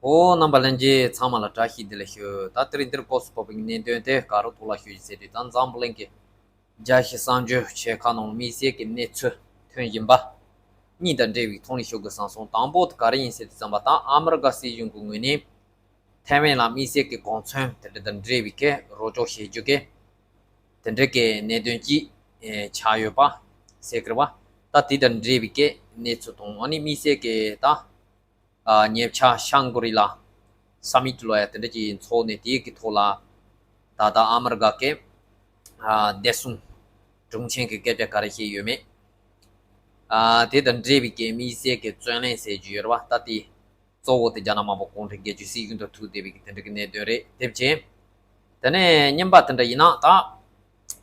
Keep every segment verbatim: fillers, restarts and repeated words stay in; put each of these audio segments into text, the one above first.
ཨོ། རྣམ་པ་ལྷན་རྒྱས་ཚང་མ་ལ་བཀྲ་ཤིས་བདེ་ལེགས་ཞུ། ད་དེ་རིང་འདིར་སྐབས་སུ་བབས་པའི་གནད་དོན་དེ་ག་རུ་གཏུག་ལ་ཞུ་ཞིག་ཟེར་དུས། ད་འཛམ་བུ་གླིང་གི་རྒྱལ་སྤྱིའི་གསར་འགྱུར་ཆེ་ཁག་ནང་དམིགས་བསལ་གྱི་གནས་ཚུལ་ཐོན་བཞིན་པ་གཉིས་དང་འབྲེལ་བའི་ཐོག་ནས་ཞུ་དགོས་བསམ་སོང་། དང་པོ་དེ་ག་རེ་ཡིན་ཟེར་དུས་ཙམ་པ། ད་ཨ་མི་རི་ཀ་སྲིད་གཞུང་གི་ངོས་ནས་ཐའེ་ཝན་ལ་དམིགས་བསལ་གྱི་གོ་མཚོན་དེ་འདྲ་དང་འབྲེལ་བའི་གི་རོགས་སྐྱོར་བྱེད་རྒྱུ་གི་དེ་འདྲ་གི་གནད་དོན་ཅིག་ཨེ་ཆགས་ཡོད་པ་ཟེར་གི་རེད་བ། ད་དེ་དང་འབྲེལ་བའི་གི་གནས་ཚུལ་དང་། ཨ་ནི་དམིགས་བསལ་གྱི་ད་ཨ་ཉེ་ཆར་ཤང་གྷི་རི་ལ་ས་མིཊ་ལོ་ཡ་དེ་འདྲ་ཅིག་འཚོགས་ནས། དེའི་གི་ཐོག་ལ་ད་ལྟ་ཨ་མི་རི་ཀ་གི་ཨ་བདེ་སྲུང་དྲུང་ཆེ་གི་སྐད་ཆ་ག་རེ་བཤད་ཡོད་མེད། ཨ་དེ་དང་འབྲེལ་བའི་གི་དམིགས་བསལ་གྱི་རྩོད་གླེང་ཟེར་རྒྱུ་ཡོད་རེད་བ། ད་དེ་གཙོ་བོ་དེ་རྒྱ་ནག་དམར་པོ་གུང་ཁྲན་སྒེར་གཅོད་སྲིད་གཞུང་དང་ཐུག་བསྡད་པའི་གི་དེ་འདྲ་གི་གནད་དོན་རེད། དེ་བྱས་དེ་ནས་གཉིས་པ་དེ་འདྲ་ཡིན་ན། ད་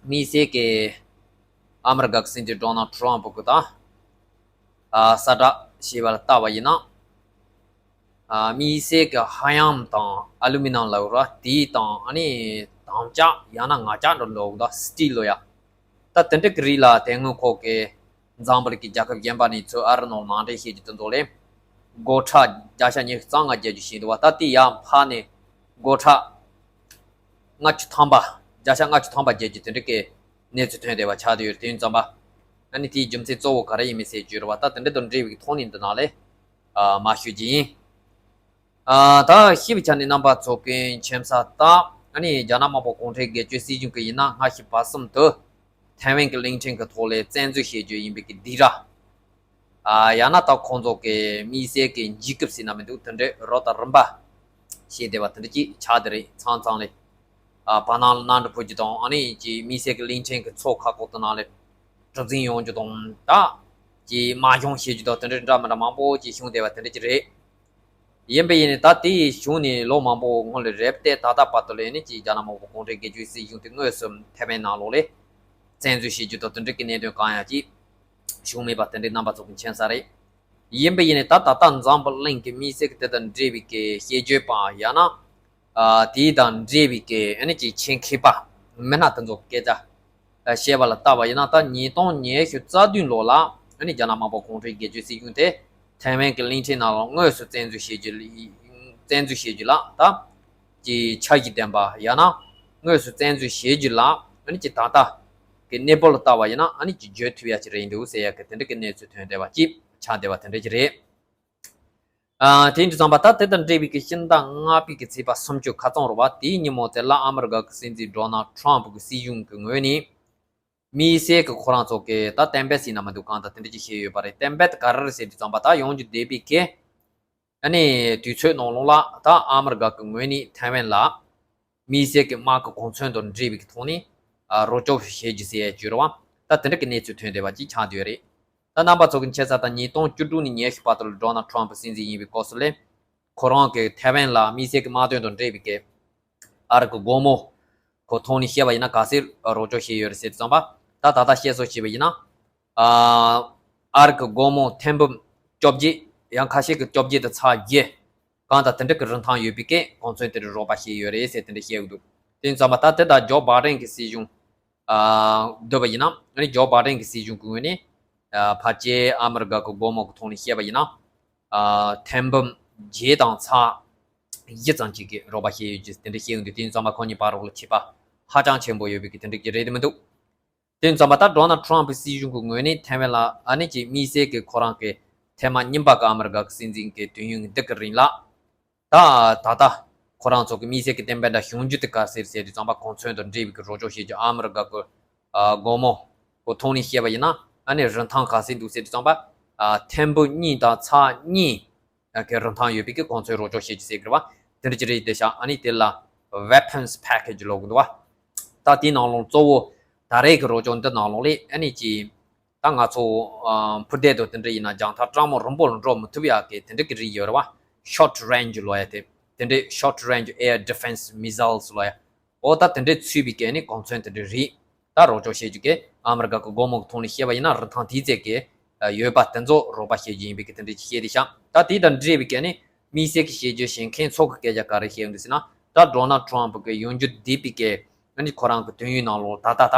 དམིགས་བསལ་གྱི་ཨ་མི་རི་ཀ་གི་སྲིད་འཛིན་ཌོ་ནལ་ཊམ་ཕུ་གི་ད་ཨ་གསལ་བསྒྲགས་བྱས་པ་ལ་བལྟས་པ་ཡིན་ན། ཨ་དམིགས་བསལ་གྱི་ཧ་ཡམ་དང་ཨ་ལུ་མི་ནམ་ལབ་ར། དེ་དང་ཨ་ནི་དམ་ལྕགས་ཡང་ན་ངར་ལྕགས་འདྲ་ལབ་ད་སི་ཊི་ལ་ལོ་ཡ། ད་དེ་འདྲ་གི་རིགས་ལ་དེ་སྔོན་ཁོ་གི་འཛམ་བུ་གླིང་གི་རྒྱལ་ཁབ་གཞན་པ་ནས་ཚུར་ཨ་རི་ནང་ནང་འདྲེན་བྱེད་རྒྱུ་དེ་ཚོ་ལ་སྒོར་ཁྲལ་བརྒྱ་ཆ་ཉི་ཤུ་རྩ་ལྔ་བརྒྱབ་རྒྱུ་བྱས་འདུག་བ། ད་དེ་ཡར་འཕར་ནས་སྒོར་ཁྲལ་ལྔ་བཅུ་ཐམ་པ། བརྒྱ་ཆ་ལྔ་བཅུ་ཐམ་པ་བརྒྱབ་རྒྱུ་དེ་འདྲ་གི་གནས་ཚུལ་ཐོན་བསྡད་པ་ཆགས་བསྡད་ཡོད་རེད། དེ་ཡིན་ཙམ་པ་ཨ་ནི་དེའི་རྒྱུ་མཚན་གཙོ་བོ་ག་རེ་ཡིན་མིན་ཟེར་རྒྱུ་རེད་བ། ད་དེ་འདྲ་དང་འབྲེལ་བའི་ཐོག་ནས་འདི་ནང་ལ་ཨ་མར་ཞུ་རྒྱུ་ཡིན། ཨ་ད་ཤེས་པའི་ཆ་ནས་རྣམ་པ་ཚོ་གི་མཁྱེན་གསལ་ལྟར། ཨ་ནི་རྒྱ་ནག་དམར་པོ་གུང་ཁྲན་སྒེར་གཅོད་སྲིད་གཞུང་གིས་ཡིན་ན་སྔ་ཕྱི་བར་གསུམ་དུ་ཐའེ་ཝན་གྱི་གླིང་ཕྲན་གྱི་ཐོག་ལ་བཙན་འཛུལ་བྱེད་རྒྱུ་ཡིན་པའི་གི་སྡིགས་ར། ཨ་ཡང་ན་ད་ཁོང་ཚོ་གི་དམིགས་བསལ་གྱི་འཇིགས་སྐུལ་ཟེར་ན་མི་འདུག་དེ་འདྲའི་རོ་དང་རིམ་པ་བྱས་བསྡད་པ་དེ་འདྲ་ཅིག་ཆགས་བསྡད་རེད། མཚམས་མཚམས་ལ་ཨ་བར་སྣང་ལ་གནམ་གྲུ་འཕུར་རྒྱུ་དང་། ཨ་ནི་ཅིག་དམིགས་བསལ་གྱི་གླིང་ཕྲན་གྱི་མཚོ་ཁ་ཁོག་དེ་ནང་ལ་གྲུ་འཛིང་ཡོང་རྒྱུ་དང་། ད་ཅིག་དམག་སྦྱོང་བྱེད་རྒྱུ་དང་། དེ་འདྲ་འདྲ་མི་འདྲ་མང་པོ་ཅིག་བྱུང་བསྡད་པ་དེ་འདྲ་ཅིག་རེད། ཡིན་པ་ཡིན་ནའི་ད་དེ་བྱུང་ནས་ལོ་མང་པོ་སྔོན་ལ་རེད་དེ། ད་ལྟ་བར་དུ་ལ་ནི་ཅིག་རྒྱ་ནག་དམར་པོ་གུང་ཁྲན་སྒེར་གཅོད་སྲིད་གཞུང་དེ་དངོས་སུ་ཐའེ་ཝན་ནང་ལོགས་ལ་བཙན་འཛུལ་བྱེད་རྒྱུ་དང་དེ་འདྲ་གི་གནད་དོན་གང་ཡང་ཅིག་བྱུང་མེད་པ་དེ་འདྲའི་རྣམ་པ་ཚོ་གི་མཁྱེན་གསལ་རེད། ཡིན་པ་ཡིན་ནའི་ད་ད་ལྟ་འཛམ་བུ་གླིང་གི་དམིགས་བསལ་གྱི་དེ་དང་འབྲེལ་བའི་གི་དཔྱད་བརྗོད་པ་ཡང་ན། ཨ་དེ་དང་འབྲེལ་བའི་གི་ཨ་ནི་ཅིག་ཆེད་མཁས་པ་མི་སྣ་དེ་ཚོ་སྐད་ཆ་བཤད་པ་ལ་བལྟས་པ་ཡིན་ན། ད་ཉིས་སྟོང་ཉི་ཤུ་རྩ་བདུན་ལོ་ལ་ཨ་ནི་རྒྱ་ནག་དམར་པོ་གུང་ཁྲན་སྒེར་གཅོད་སྲིད་གཞུང་དེ་ཐའེ་ཝན་གྱི་གླིང་ཕྲན་ནང་ལ་དངོས་སུ་བཙན་འཛུལ་བྱེད་རྒྱུ། བཙན་འཛུལ་བྱེད་རྒྱུ་ལ་ད་ཀྱི་འཆར་གཞི་ལྡན་པ་ཡང་ན་དངོས་སུ་བཙན་འཛུལ་བྱེད་རྒྱུ་ལ་ཨ་ནི་ཀྱི་ད་ལྟ་གི་གནས་བབ་ལ་བལྟས་པ་ཡིན་ན་ཨ་ནི་ཀྱི་བརྗོད་ཐུབ་ཡ་ཅིག་རེད་འདུག་ཟེར་ཡ་གི་དེ་འདྲ་གི་གནས་ཚུལ་ཐོན་བསྡད་པ་ཅིག་ཆགས་བསྡད་པ་དེ་འདྲ་ཅིག་རེད། ཨ་དེ་འདྲ་ཙམ་པ། ད་དེ་དང་འབྲེལ་བའི་གི་ཕྱི་ཟླ་ལྔ་པའི་གི་ཚེས་པ་སུམ་ཅུ་ཁ་རྩང་རུ་བ་དེའི་ཉིན་མོ་དེ་ལ་ཨ་མི་རི་ཀ་གི་སྲིད་འཛིན་ཌོ་ནལ་ཊམ་ཕུ་གི་སྲིད་གཞུང་གི་ངོས་ནས་དམིགས་བསལ་གི་ཁོ་རང་ཚོ་གི་ད་གཏན་འབེབས་ཟེར་ན་མི་འདུག་གང་ལྟར་དེ་འདྲ་ཅིག་བྱས་ཡོད་པ་རེད། གཏན་འབེབས་དེ་ག་རེ་རེད་ཟེར་དུས་ཙམ་པ། ད་ཡོང་རྒྱུ་བསྡད་པའི་གི་ཨ་ནི་དུས་ཚོད་ནང་ལོགས་ལ་ད་ཨ་མི་རི་ཀ་གི་ངོས་ནས་ཐའེ་ཝན་ལ་དམིགས་བསལ་གྱི་དམག་གི་གོ་མཚོན་དང་འབྲེལ་བའི་གི་ཐོག་ནས་ཨ་རོགས་སྐྱོར་བྱེད་རྒྱུ་ཟེར་ཡ་བརྗོད་རེད་བ། ད་དེ་འདྲ་གི་གནས་ཚུལ་ཐོན་བསྡད་པ་ཅིག་ཆགས་བསྡད་ཡོད་རེད། ད་རྣམ་པ་ཚོ་གི་མཁྱེན་གསལ་ལྟར་ཉིས་སྟོང་བཅུ་དྲུག་ནས་ཉི་ཤུ་བར་དུ་ལ་ཌོ་ནལ་ཊམ་ཕུ་སྲིད་འཛིན་ཡིན་པའི་སྐབས་སུ་ལ་ཁོ་རང་གིས་ཐའེ་ཝན་ལ་དམིགས་བསལ་གྱི་དམག་དོན་དང་འབྲེལ་བའི་གི་ཨ་རི་གི་སྒོར་མོ་གི་ཐོག་ནས་བཤད་པ་ཡིན་ན་ག་ཚད་རོགས་སྐྱོར་བྱས་ཡོད་རེད་ཟེར་དུས་ཙམ་པ། ད་ད་ལྟ་བཤད་སྲོལ་བྱས་པ་ཡིན་ན། ཨ་ཨ་རི་གི་སྒོར་མོ་ཐེར་འབུམ་བཅོ་བརྒྱད། ཡང་ཁ་ཤས་ཀྱིས་བཅོ་བརྒྱད་དང་ཚེག་བརྒྱད་གང་དང་དེ་འདྲ་གི་རིན་ཐང་ཡོད་པའི་གི་གོ་མཚོན་དེ་འདྲ་རོགས་པ་བྱས་ཡོད་རེད་ཟེར་དེ་འདྲ་བཤད་ཀྱི་འདུག་དེ་ཡིན་ཙམ་པ་ད་དེ་ད་ཇོ་བྷའི་ཌེན་གྱི་སྲིད་གཞུང་ཨ་བསྡུར་བ་ཡིན་ན། ཨ་ནི་ཇོ་བྷའི་ཌེན་གྱི་སྲིད་གཞུང་གི་ངོས་ནས་ཨ་ཕལ་ཆེར་ཨ་མི་རི་ཀ་གི་སྒོར་མོ་གི་ཐོག་ནས་བཤད་པ་ཡིན་ན། ཨ་ཐེར་འབུམ་བརྒྱད་དང་ཚེག་བཞི་ཙམ་ཅིག་གི་རོགས་པ་བྱས་ཡོད་ཅེས་དེ་འདྲ་བཤད་ཡོང་དུས། དེ་ཡིན་ཙམ་པ་ཁོང་གཉིས་བར་རོགས་ལ་ཁྱད་པར་ཧ་ཅང་ཆེན་པོ་ཡོད་པའི་གི་དེ་འདྲ་གི་རེད་མི་འདུག་དེ་ཡིན་ཙམ་པ་ད་ཌོ་ནལ་ཊམ་ཕུ་སྲིད་གཞུང་གི་ངོས་ནས་ཐའེ་ཝན་ལ་ཨ་ནི་ཀྱི་དམིགས་བསལ་གྱི་ཁོ་རང་གི་ཐེངས་མ་གཉིས་པ་གི་ཨ་མི་རི་ཀ་གི་སྲིད་འཛིན་གྱི་དུས་ཡུན་འདི་གི་རིང་ལ། ད་ད་ལྟ་ཁོ་རང་ཚོ་གི་དམིགས་བསལ་གྱི་གཏན་འབེབས་འདྲ་བྱུང་རྒྱུ་དེ་ག་ཟེར་ཟེར་དུས་ཙམ་པ། གོ་མཚོན་དང་འབྲེལ་བའི་གི་རོགས་སྐྱོར་བྱེད་རྒྱུ་ཨ་མི་རི་ཀ་གི་ཨ་སྒོར་མོ་གི་ཐོག་ནས་བཤད་པ་ཡིན་ན། ཨ་ནི་རིན་ཐང་ག་ཟེར་འདུག་ཟེར་དུས་ཙམ་པ། ཨ་ཐེར་འབུམ་གཉིས་དང་ཚེག་གཉིས་གི་རིན་ཐང་ཡོད་པའི་གི་གོ་མཚོན་རོགས་སྐྱོར་བྱེད་རྒྱུ་ཟེར་གི་རེད་བ། དེ་འདྲ་ཅིག་རེད། དེ་ཤག་ཨ་ནི་དེ་ལ་weapons package ལབ་གི་འདུག་བ། ད་དེའི་ནང་ལོགས་གཙོ་བོ་ད་རེས་ཀྱི་རོགས་སྐྱོར་འདི་ནང་ལོགས་ལ་ཨ་ནི་ཅིག་ད་ང་ཚོ་ཨ་འཕུར་མདེལ་དང་དེ་འདྲ་ཡིན་ན་རྒྱང་ཐག་གྲངས་མང་རིང་པོ་ལ་འགྲོ་མི་ཐུབ་ཡག་གི་དེ་འདྲ་གི་རིགས་ཡོད་རེད་བ། short range ལབ་ཡ་དེ། དེ་འདྲའི་short range air defense missiles ལབ་ཡ། འོ་ད་དེ་འདྲའི་ཚུད་པའི་གི་ཨ་ནི་གོ་མཚོན་དེ་འདྲ་རིགས་ད་རོགས་སྐྱོར་བྱེད་རྒྱུ་གི་ཨ་མི་རི་ཀ་གི་སྒོར་མོ་གི་ཐོག་ནས་བཤད་པ་ཡིན་ན་རིན་ཐང་དེའི་ཚད་ཀྱི་ཡོད་པ་དེ་ཚོ་རོགས་པ་བྱེད་རྒྱུ་ཡིན་པའི་གི་དེ་འདྲ་ཅིག་བཤད་དེ་ཤག་ད་དེ་དང་འབྲེལ་བའི་གི་ཨ་ནི་དམིགས་བསལ་གྱི་བཤད་རྒྱུ་བྱེད་མཁན་ཚོ་གི་སྐད་ཆ་ག་རེ་བཤད་ཡོང་འདུག་ཟེར་ན། ད་ཌོ་ནལ་ཊམ་ཕུ་གི་ཡོང་རྒྱུ་བསྡད་པའི་གི་ཨ་ནི་ཁོ་རང་གི་དུས་ཡུན་ནང་ལོགས་ད་ལྟ་ད་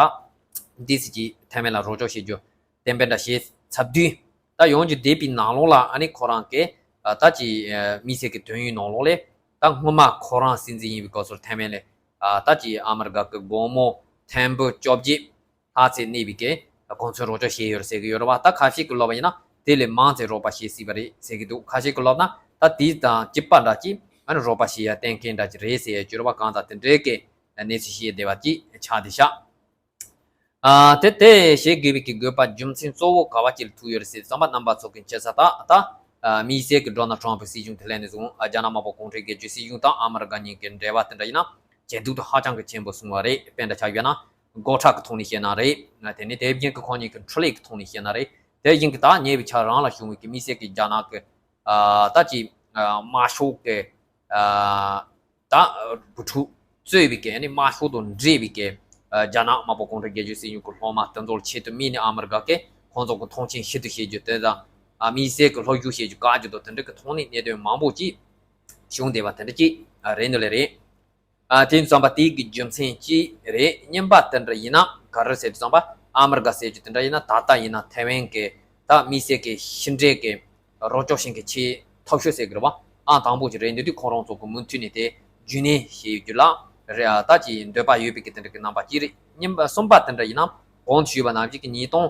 འདི་ཟེར་གྱི་ཐའེ་ཝན་ལ་རོགས་སྐྱོར་བྱེད་རྒྱུ་གཏན་འབེབས་འདྲ་བྱས་ཚར་དུས། ད་ཡོང་རྒྱུ་བསྡད་པའི་ནང་ལོགས་ལ་ཨ་ནི་ཁོ་རང་གི་ ད་ཅི་དམིགས་བསལ་གྱི་དོན་ཡོད་ནང་ལོགས་ལས་ད་སྔོན་མ་ཁོ་རང་སྲིད་འཛིན་ཡིན་པའི་སྐབས་སུ་ཐའེ་ཝན་ལས་ད་ཅི་ཨ་མི་རི་ཀ་གི་སྒོར་མོ་ཐེར་འབུམ་བཅོ་བརྒྱད་ལྷག་ཙམ་གནས་པའི་གི་གོ་མཚོན་རོགས་སྐྱོར་བྱས་ཡོད་རེད་ཟེར་གི་ཡོད་རེད་བ། ད་ཁ་ཤས་ཀྱི་ལབ་པ་ཡིན་ན་དེ་ལས་མང་ཙམ་རོགས་པ་བྱེད་སྲིད་པ་རེད་ཟེར་གི་འདུག་ཁ་ཤས་ཀྱི་ལབ་ན་ད་དེ་དང་གཅིག་པ་འདྲ་ཅིག་ཨ་ནི་རོགས་པ་བྱེད་ཡ་གཏན་འཁེལ་འདྲ་ཅིག་རེད་ཟེར་ཡ་ཡོད་རེད་བ། གང་ལྟར་དེ་འདྲའི་གི་གནས་ཚུལ་བཤད་བསྡད་པ་ཅིག་ཆགས་བསྡད་ཤག་ཨ་དེ་དེ་བྱེད་དགོས་པའི་གི་དགོས་པ་རྒྱུ་མཚན་གཙོ་བོ་ག་བ་ཅིག་ལ་ཐུག་ཡོད་རེད་ཟེར་ཙམ་པ་རྣམ་པ་ཚོ་གི་མཁྱེན་ས་ད་ད་དམིགས་བསལ་གི་ཌོ་ནལ་ཊམ་ཕི་སྲིད་གཞུང་དེ་སླེབས་ནས་བཟུང་རྒྱ་ནག་དམར་པོ་གུང་ཁྲན་སྒེར་གཅོད་སྲིད་གཞུང་དང་ཨ་མི་རི་ཀ་གཉིས་ཀྱི་འབྲེལ་བ་དེ་འདྲ་ཡིན་ན་ཇེ་སྡུག་ཏུ་ཧ་ཅང་གི་ཆེན་པོ་སོང་བ་རེད། དཔེ་འདྲ་ཆ་བཞག་ན་སྒོ་ཁྲལ་གི་ཐོག་ནས་བཤད་ན་རེད། དེ་ནས་དེ་བཞིན་གི་ཁོང་གཉིས་ཀྱི་འཕྲུལ་ལས་ཀྱི་ཐོག་ནས་བཤད་ན་རེད། དེ་བཞིན་གི་ད་ཉེ་བའི་ཆར་རང་ལ་བྱུང་བའི་གི་དམིགས་བསལ་གི་རྒྱ་ནག་གི་ད་ཅི་དམར་ཤོག་གི་ད་བུ་ཕྲུག་གཙོས་པའི་གི་ནི་དམར་ཤོག་དང་འབྲེལ་བའི་གི་རྒྱ་ནག་དམར་པོ་གུང་ཁྲན་སྒེར་གཅོད་སྲིད་གཞུང་གི་སློབ་མ་དེ་ཚོར་ཆེད་དུ་དམིགས་ནས་ཨ་མི་རི་ཀ་གི་ཁོང་ཚོ་གི་མཐོང་ཆེན་ཞུ་དུ་བྱེད་རྒྱུ་དེ་དང་དམིགས་བསལ་གི་སློབ་ཞུགས་བྱེད་རྒྱུ་བཀག་རྒྱུ་དང་དེ་འདྲ་གི་ཐོག་ནས་གནད་དོན་མང་པོ་ཅིག་བྱུང་བསྡད་པ་དེ་འདྲ་ཅིག་རེད་འདུག་ལེ་རེད། ཨ་དེ་ཙམ་པ་དེ་གི་རྒྱུ་མཚན་ཅི་རེད། གཉིས་པ་དེ་འདྲ་ཡིན་ན་ག་རེ་ཟེར་དུས་ཙམ་པ་ཨ་མི་རི་ཀ་ཟེར་རྒྱུ་དེ་འདྲ་ཡིན་ན་ད་ལྟ་ཡིན་ན་ཐའེ་ཝན་གི་ད་དམིགས་བསལ་གི་ཕྱི་འབྲེལ་གི་རོགས་སྐྱོར་བྱེད་མཁན་ཆེས་ཐོབ་ཤོས་ཟེར་གི་རེད་བ། ཨང་དང་པོ་ཅིག་རེད་འདུག་དུས་ཁོ་རང་ཚོ་གི་མུ་མཐུད་ནས་དེ་རྒྱུན་གནས་བྱེད་ཡོད་རྒྱུ་ལ་རེད། ཨ་ད་ཅིག་འདོད་པ་ཡོད་པའི་གི་དེ་འདྲ་གི་རྣམ་པ་ཅིག་རེད། གཉིས་པ་གསུམ་པ་དེ་འདྲ་ཡིན་ན་གོང་དུ་ཞུས་པ་ནང་བཞིན་གི་ཉིས་སྟོང་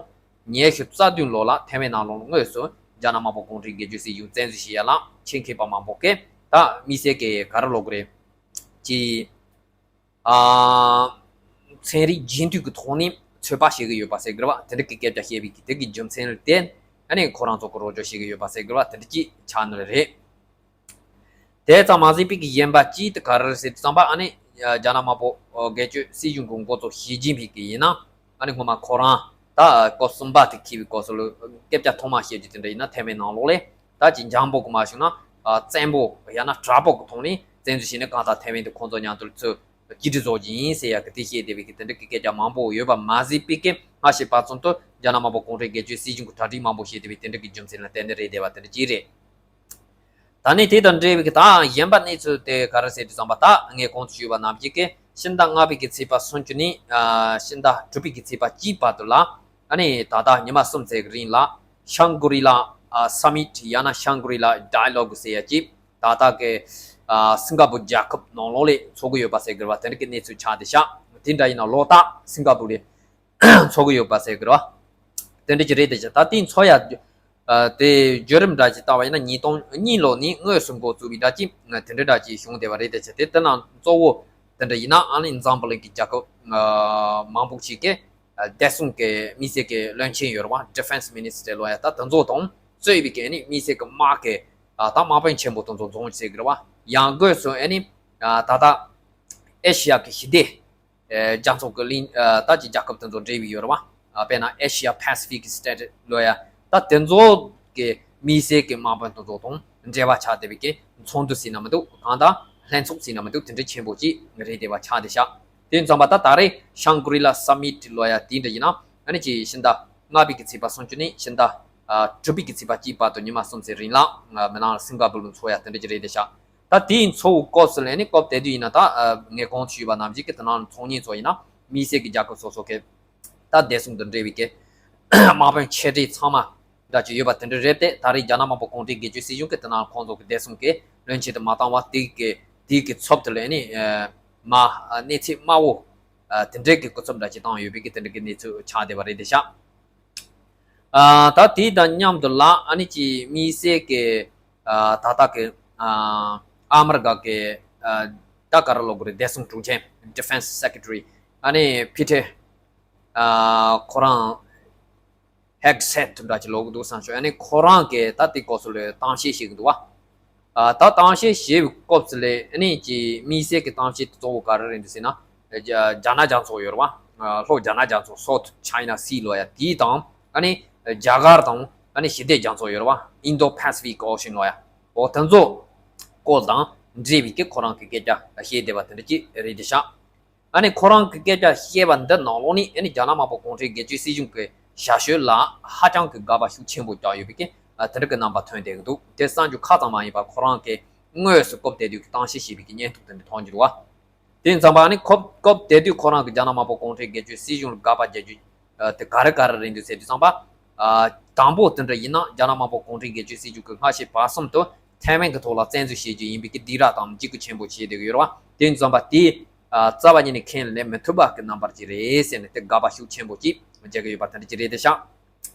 ཉི་ཤུ་རྩ་བདུན་ལོ་ལ་ཐའེ་ཝན་ནང་ལོགས་དངོས་སུ་རྒྱ་ནག་དམར་པོ་གུང་ཁྲན་སྒེར་གཅོད་སྲིད་གཞུང་བཙན་འཛུལ་བྱེད་ཡ་ལ་ཆེད་མཁས་པ་མང་པོ་གིས་ད་དམིགས་བསལ་གི་ག་རེ་ལབ་དགོས་རེད། ཀྱི། ཨ། ཚན་རིག་རྒྱུན་མཐུད་ཀྱི་ཐོག་ནས་ཚོད་དཔག་བྱེད་ཀྱི་ཡོད་པ་ཟེར་དགོས་རེད་བ། དེ་འདྲ་གི་སྐད་ཆ་བཤད་པའི་གི་དེ་གི་རྒྱུ་མཚན་ལ་བརྟེན་ཨ་ནི་ཁོ་རང་ཚོ་གི་རོགས་སྐྱོར་བྱེད་ཀྱི་ཡོད་པ་ཟེར་དགོས་རེད་བ། དེ་འདྲ་ཅིག་ཆགས་ནི་རེད། དེ་ཙམ་མ་ཟད་པའི་གི་གཞན་པ་ཅིག་དེ་ག་རེ་རེད་ཟེར་དུས་ཙམ་པ་ཨ་ནི་རྒྱ་ནག་དམར་པོ་སྒེར་གཅོད་སྲིད་གཞུང་གི་འགོ་གཙོ་ཞི་ཅིན་ཕིང་གི་ཡིན་ན་ཨ་ནི་སྔོན་མ་ཁོ་རང་ད་སྐབས་གསུམ་པ་དེ་འཁེལ་བའི་སྐབས་སུ་ལ་སྐད་ཆ་ཐོག་མ་བཤད་རྒྱུ་དེ་འདྲ་ཡིན་ན་ཐའེ་ཝན་ནང་ལོགས་ལ་ད་ཅིག་འཇམ་པོ་གི་མ་བྱུང་ན་བཙན་པོ་ཡང་ན་དྲག་པོ་གི་ཐོག་ནས་བཙན་འཛུལ་བྱས་ནས་གང་ལྟར་ཐའེ་ཝན་དེ་ཁོང་ཚོ་མཉམ་དུ་ཚུར་གཅིག་སྒྲིལ་བཟོ་རྒྱུ་ཡིན་ཟེར་ཡ་གི་དེ་བཤད་བསྡད་པའི་གི་དེ་འདྲ་གི་སྐད་ཆ་མང་པོ་ཡོད་པ་མ་ཟད་པའི་གི་སྔ་ཕྱི་བར་གསུམ་དུ་རྒྱ་ནག་དམར་པོ་གུང་ཁྲན་སྒེར་གཅོད་སྲིད་གཞུང་གི་གྲ་སྒྲིག་མང་པོ་བྱས་བསྡད་པའི་དེ་འདྲ་གི་རྒྱུ་མཚན་ལ་བརྟེན་ནས་རེད་བསྡད་པ་དེ་འདྲ་ཅིག་རེད། ད་ནི་དེ་དང་འབྲེལ་བའི་གི་ད་གཞན་པ་གནས་ཚུལ་དེ་ག་རེ་ཟེར་དུས་ཙམ་པ་ད་ངས་གོང་དུ་ཞུས་པ་ནང་བཞིན་གི་ཕྱི་ཟླ་ལྔ་པའི་གི་ཚེས་པ་སུམ་ཅུ་ནས་ཕྱི་ཟླ་དྲུག་པའི་གི་ཚེས་པ་གཅིག་བར་དུ་ལ་ཨ་ནི་ད་ལྟ་ཉི་མ་གསུམ་ཙམ་གི་རིང་ལ་ཤང་གྷི་རི་ལ་སམ་མིཊ་ཡང་ན་ཤང་གྷི་རི་ལ་ཌའི་ལོག་ཟེར་ཡ་གཅིག་ད་ལྟ་གི་སིང་ག་པུར་རྒྱལ་ཁབ་ནང་ལོགས་ལ་འཚོགས་གི་ཡོད་པ་ཟེར་གི་རེད་བ། དེ་འདྲ་གི་གནས་ཚུལ་ཆགས་བསྡད་ཤག་དེ་འདྲ་ཡིན་ན་ལོ་ལྟར་སིང་ག་པུར་ལ་འཚོགས་གི་ཡོད་པ་ཟེར་གི་རེད་བ། དེ་འདྲ་ཅིག་རེད་དེ་ཆ་ད་དེ་འཚོགས་ཡ་དེ་བརྒྱུད་རིམ་འདྲ་ཅིག་ལྟ་བ་ཡིན་ན་ཉིས་སྟོང་གཉིས་ལོ་ནས་དངོས་སུ་འགོ་བཙུགས་པའི་འདྲ་ཅིག་དེ་འདྲ་འདྲ་ཅིག་བྱུང་བསྡད་པ་རེད་དེ་ཆ། དེ་དེ་ནང་གཙོ་བོ་དེ་འདྲ་ཡིན་ན་ཨ་ནི་འཛམ་བུ་གླིང་གི་རྒྱལ་ཁབ་མང་པོ་ཞིག་གི་བདེ་སྲུང་གི་དམིགས་བསལ་གི་བློན་ཆེན་ཡོད་རེད་བ། Defense Minister ལབ་ཡ་ད་དེ་ཚོ་དང་གཙོས་པའི་གི་ཨ་ནི་དམིགས་བསལ་གི་དམག་གི་ད་དམག་དཔོན་ཆེན་པོ་དེ་ཚོ་འཛོམས་ཟེར་གི་རེད་བ། ཡང་སྒོས་སུ་ཨ་ནི་ད་ལྟ་ཨེ་ཤི་ཡ་གི་ཞི་བདེ་རྒྱ་མཚོ་གི་གླིང་ད་ཀྱི་རྒྱལ་ཁབ་དེ་ཚོ་འབྲེལ་བའི་ཡོད་རེད་བ། དཔེར་ན་Asia Pacific State ལབ་ཡ་ད་དེ་ཚོ་གི་དམིགས་བསལ་གི་དམག་དཔོན་དེ་ཚོ་དང་འབྲེལ་བ་ཆགས་བསྡད་པའི་གི་ཚོགས་འདུ་ཟེར་ན་མི་འདུག་གང་ལྟར་ལྷན་ཚོགས་ཟེར་ན་མི་འདུག་དེ་འདྲ་ཆེན་པོ་ཅིག་རེད་བསྡད་པ་ཆགས་བསྡད་ཤག་དེ་ཙམ་པ་ད་ད་རེས་ཤང་གྷི་རི་ལ་སམ་མིཊ་ལབ་ཡ་དེ་འདྲ་ཡིན་ན་ཨ་ནི་ཅིག་ཕྱི་ཟླ་ལྔ་པའི་གི་ཚེས་པ་སུམ་ཅུ་ནས་ཕྱི་ཟླ་དྲུག་པའི་གི་ཚེས་པ་གཅིག་བར་དུ་ཉི་མ་གསུམ་ཙམ་རིང་ལ་མི་ནང་ལ་སིང་ག་པུར་ལ་འཚོགས་ཡ་དེ་འདྲ་ཅིག་རེད་བསྡད་ཤག་ད་དེའི་འཚོགས་སྐབས་སུ་ལ་ནི་སྐབས་དེ་དུས་ཡིན་ན་ད་ངས་གོང་དུ་ཞུས་པ་ནང་བཞིན་གྱི་དེ་ནང་ཚོགས་མཁན་ཚོ་ཡིན་ན་དམིགས་བསལ་གྱི་རྒྱལ་ཁབ་སོ་སོ་གི་ད་བདེ་སྲུང་དང་འབྲེལ་བའི་གི་དམག་དཔོན་ཆེ་གྲས་ཚང་མ་འདྲ་ཅིག་ཡོད་པ་དེ་འདྲ་རེད་དེ། ད་རེས་རྒྱ་ནག་དམར་པོ་གུང་ཁྲན་སྒེར་གཅོད་སྲིད་གཞུང་གིས་དེ་ནང་ཁོང་ཚོ་གི་བདེ་སྲུང་གི་བློན་ཆེན་དུ་མ་བཏང་བ་དེ་གི་དེ་གི་ཚབ་ཏུ་ལ་ནི་མ་གནས་ཚད་དམའ་བོ་དེ་འདྲའི་གི་སྐུ་ཚབ་འདྲ་ཅིག་བཏང་ཡོད་པའི་གི་དེ་འདྲ་གི་གནས་ཚུལ་ཆགས་བསྡད་པ་རེད་བསྡད་ཤག་ཨ་ད་དེ་དང་མཉམ་དུ་ལ་ཨ་ནི་ཅིག་དམིགས་བསལ་གྱི་ཨ་ད་ལྟ་གི་ཨ་ཨ་མི་རི་ཀ་གི་ཨ་ད་ག་རེ་ལབ་དགོས་རེད། བདེ་སྲུང་དྲུང་ཆེ་Defense Secretary ཨ་ནི་ཕི་ཏེ་ཨ་ཁོ་རང་ཧེག་སེད་འདྲ་ཅིག་ལབ་གི་འདུག་བསམ་བྱུང་། ཨ་ནི་ཁོ་རང་གིས་ད་དེ་སྐོར་སུ་ལ་གཏམ་བཤད་བྱེད་ཀྱི་འདུག་བ། ཨ་ད་གཏམ་བཤད་བྱེད་པའི་སྐབས་སུ་ལ་ཨ་ནི་ཀྱི་དམིགས་བསལ་གྱི་གཏམ་བཤད་དེ་གཙོ་བོ་ག་རེ་རེད་འདུག་ཟེར་ན། རྒྱ་རྒྱ་ནག་རྒྱ་མཚོ་ཡོད་རེད་བ། ལྷོ་རྒྱ་ནག་རྒྱ་མཚོ་South China Sea ལབ་ཡ་དེ་དང་ཨ་ནི་རྒྱ་གར་དང་ཨ་ནི་ཞི་བདེ་རྒྱ་མཚོ་ཡོད་རེད་བ། Indo Pacific Ocean ལབ་ཡ་འོ་དེ་ཚོ་སྐོར་དང་འབྲེལ་བའི་གི་ཁོ་རང་གི་སྐད་ཆ་བཤད་བསྡད་པ་དེ་འདྲ་ཅིག་རེད་དེ་ཤག་ཨ་ནི་ཁོ་རང་གི་སྐད་ཆ་བཤད་པ་འདི་ནང་ལོགས་ནས་ཨ་ནི་རྒྱ་ནག་དམར་པོ་གུང་ཁྲན་སྒེར་གཅོད་སྲིད་གཞུང་གི་བྱ་སྤྱོད་ལ་ཧ་ཅང་གི་དགག་པ་ཤུགས་ཆེན་པོ་བརྒྱབ་ཡོད་པའི་གི་དེ་འདྲ་གི་རྣམ་པ་ཐོན་བསྡད་ཀྱི་འདུག་དེ་གསར་འགྱུར་ཁག་ཙམ་མ་ཡིན་པར་ཁོ་རང་གི་དངོས་སུ་སྐབས་དེ་དུས་ཀྱི་གཏམ་བཤད་བྱས་པའི་གི་བརྙན་ཐུང་དེ་འདྲ་མཐོང་རྒྱུ་འདུག་བ། དེ་ཙམ་པ་ཨ་ནི་ཁོ་སྐབས་དེ་དུས་ཁོ་རང་གི་རྒྱ་ནག་དམར་པོ་གུང་ཁྲན་སྒེར་གཅོད་སྲིད་གཞུང་ལ་དགག་པ་རྒྱག་རྒྱུ་དེ་ག་རེ་ག་རེ་རེད་འདུག་ཟེར་དུས་ཙམ་པ། དང་པོ་དེ་འདྲ་ཡིན་ན་རྒྱ་ནག་དམར་པོ་གུང་ཁྲན་སྒེར་གཅོད་སྲིད་གཞུང་གི་སྔ་ཕྱི་བར་གསུམ་དུ་ ཐའེ་ཝན་གྱི་ཐོག་ལ་བཙན་འཛུལ་བྱེད་རྒྱུ་ཡིན་པའི་གི་སྡིགས་ར་དང་འཇིགས་སྐུལ་ཆེན་པོ་བྱས་བསྡད་ཀྱི་ཡོད་རེད་བ། དེ་ཙམ་པ་དེ་རྩ་བ་ཉིད་ནས་ཁས་ལེན་མི་ཐུབ་པ་གི་རྣམ་པ་ཅིག་རེད་ཟེར་ནས་དེ་དགག་པ་ཤུགས་ཆེན་པོ་ཅིག་བྱེད་ཀྱི་ཡོད་པ་དེ་འདྲ་ཅིག་རེད་དེ་ཤག་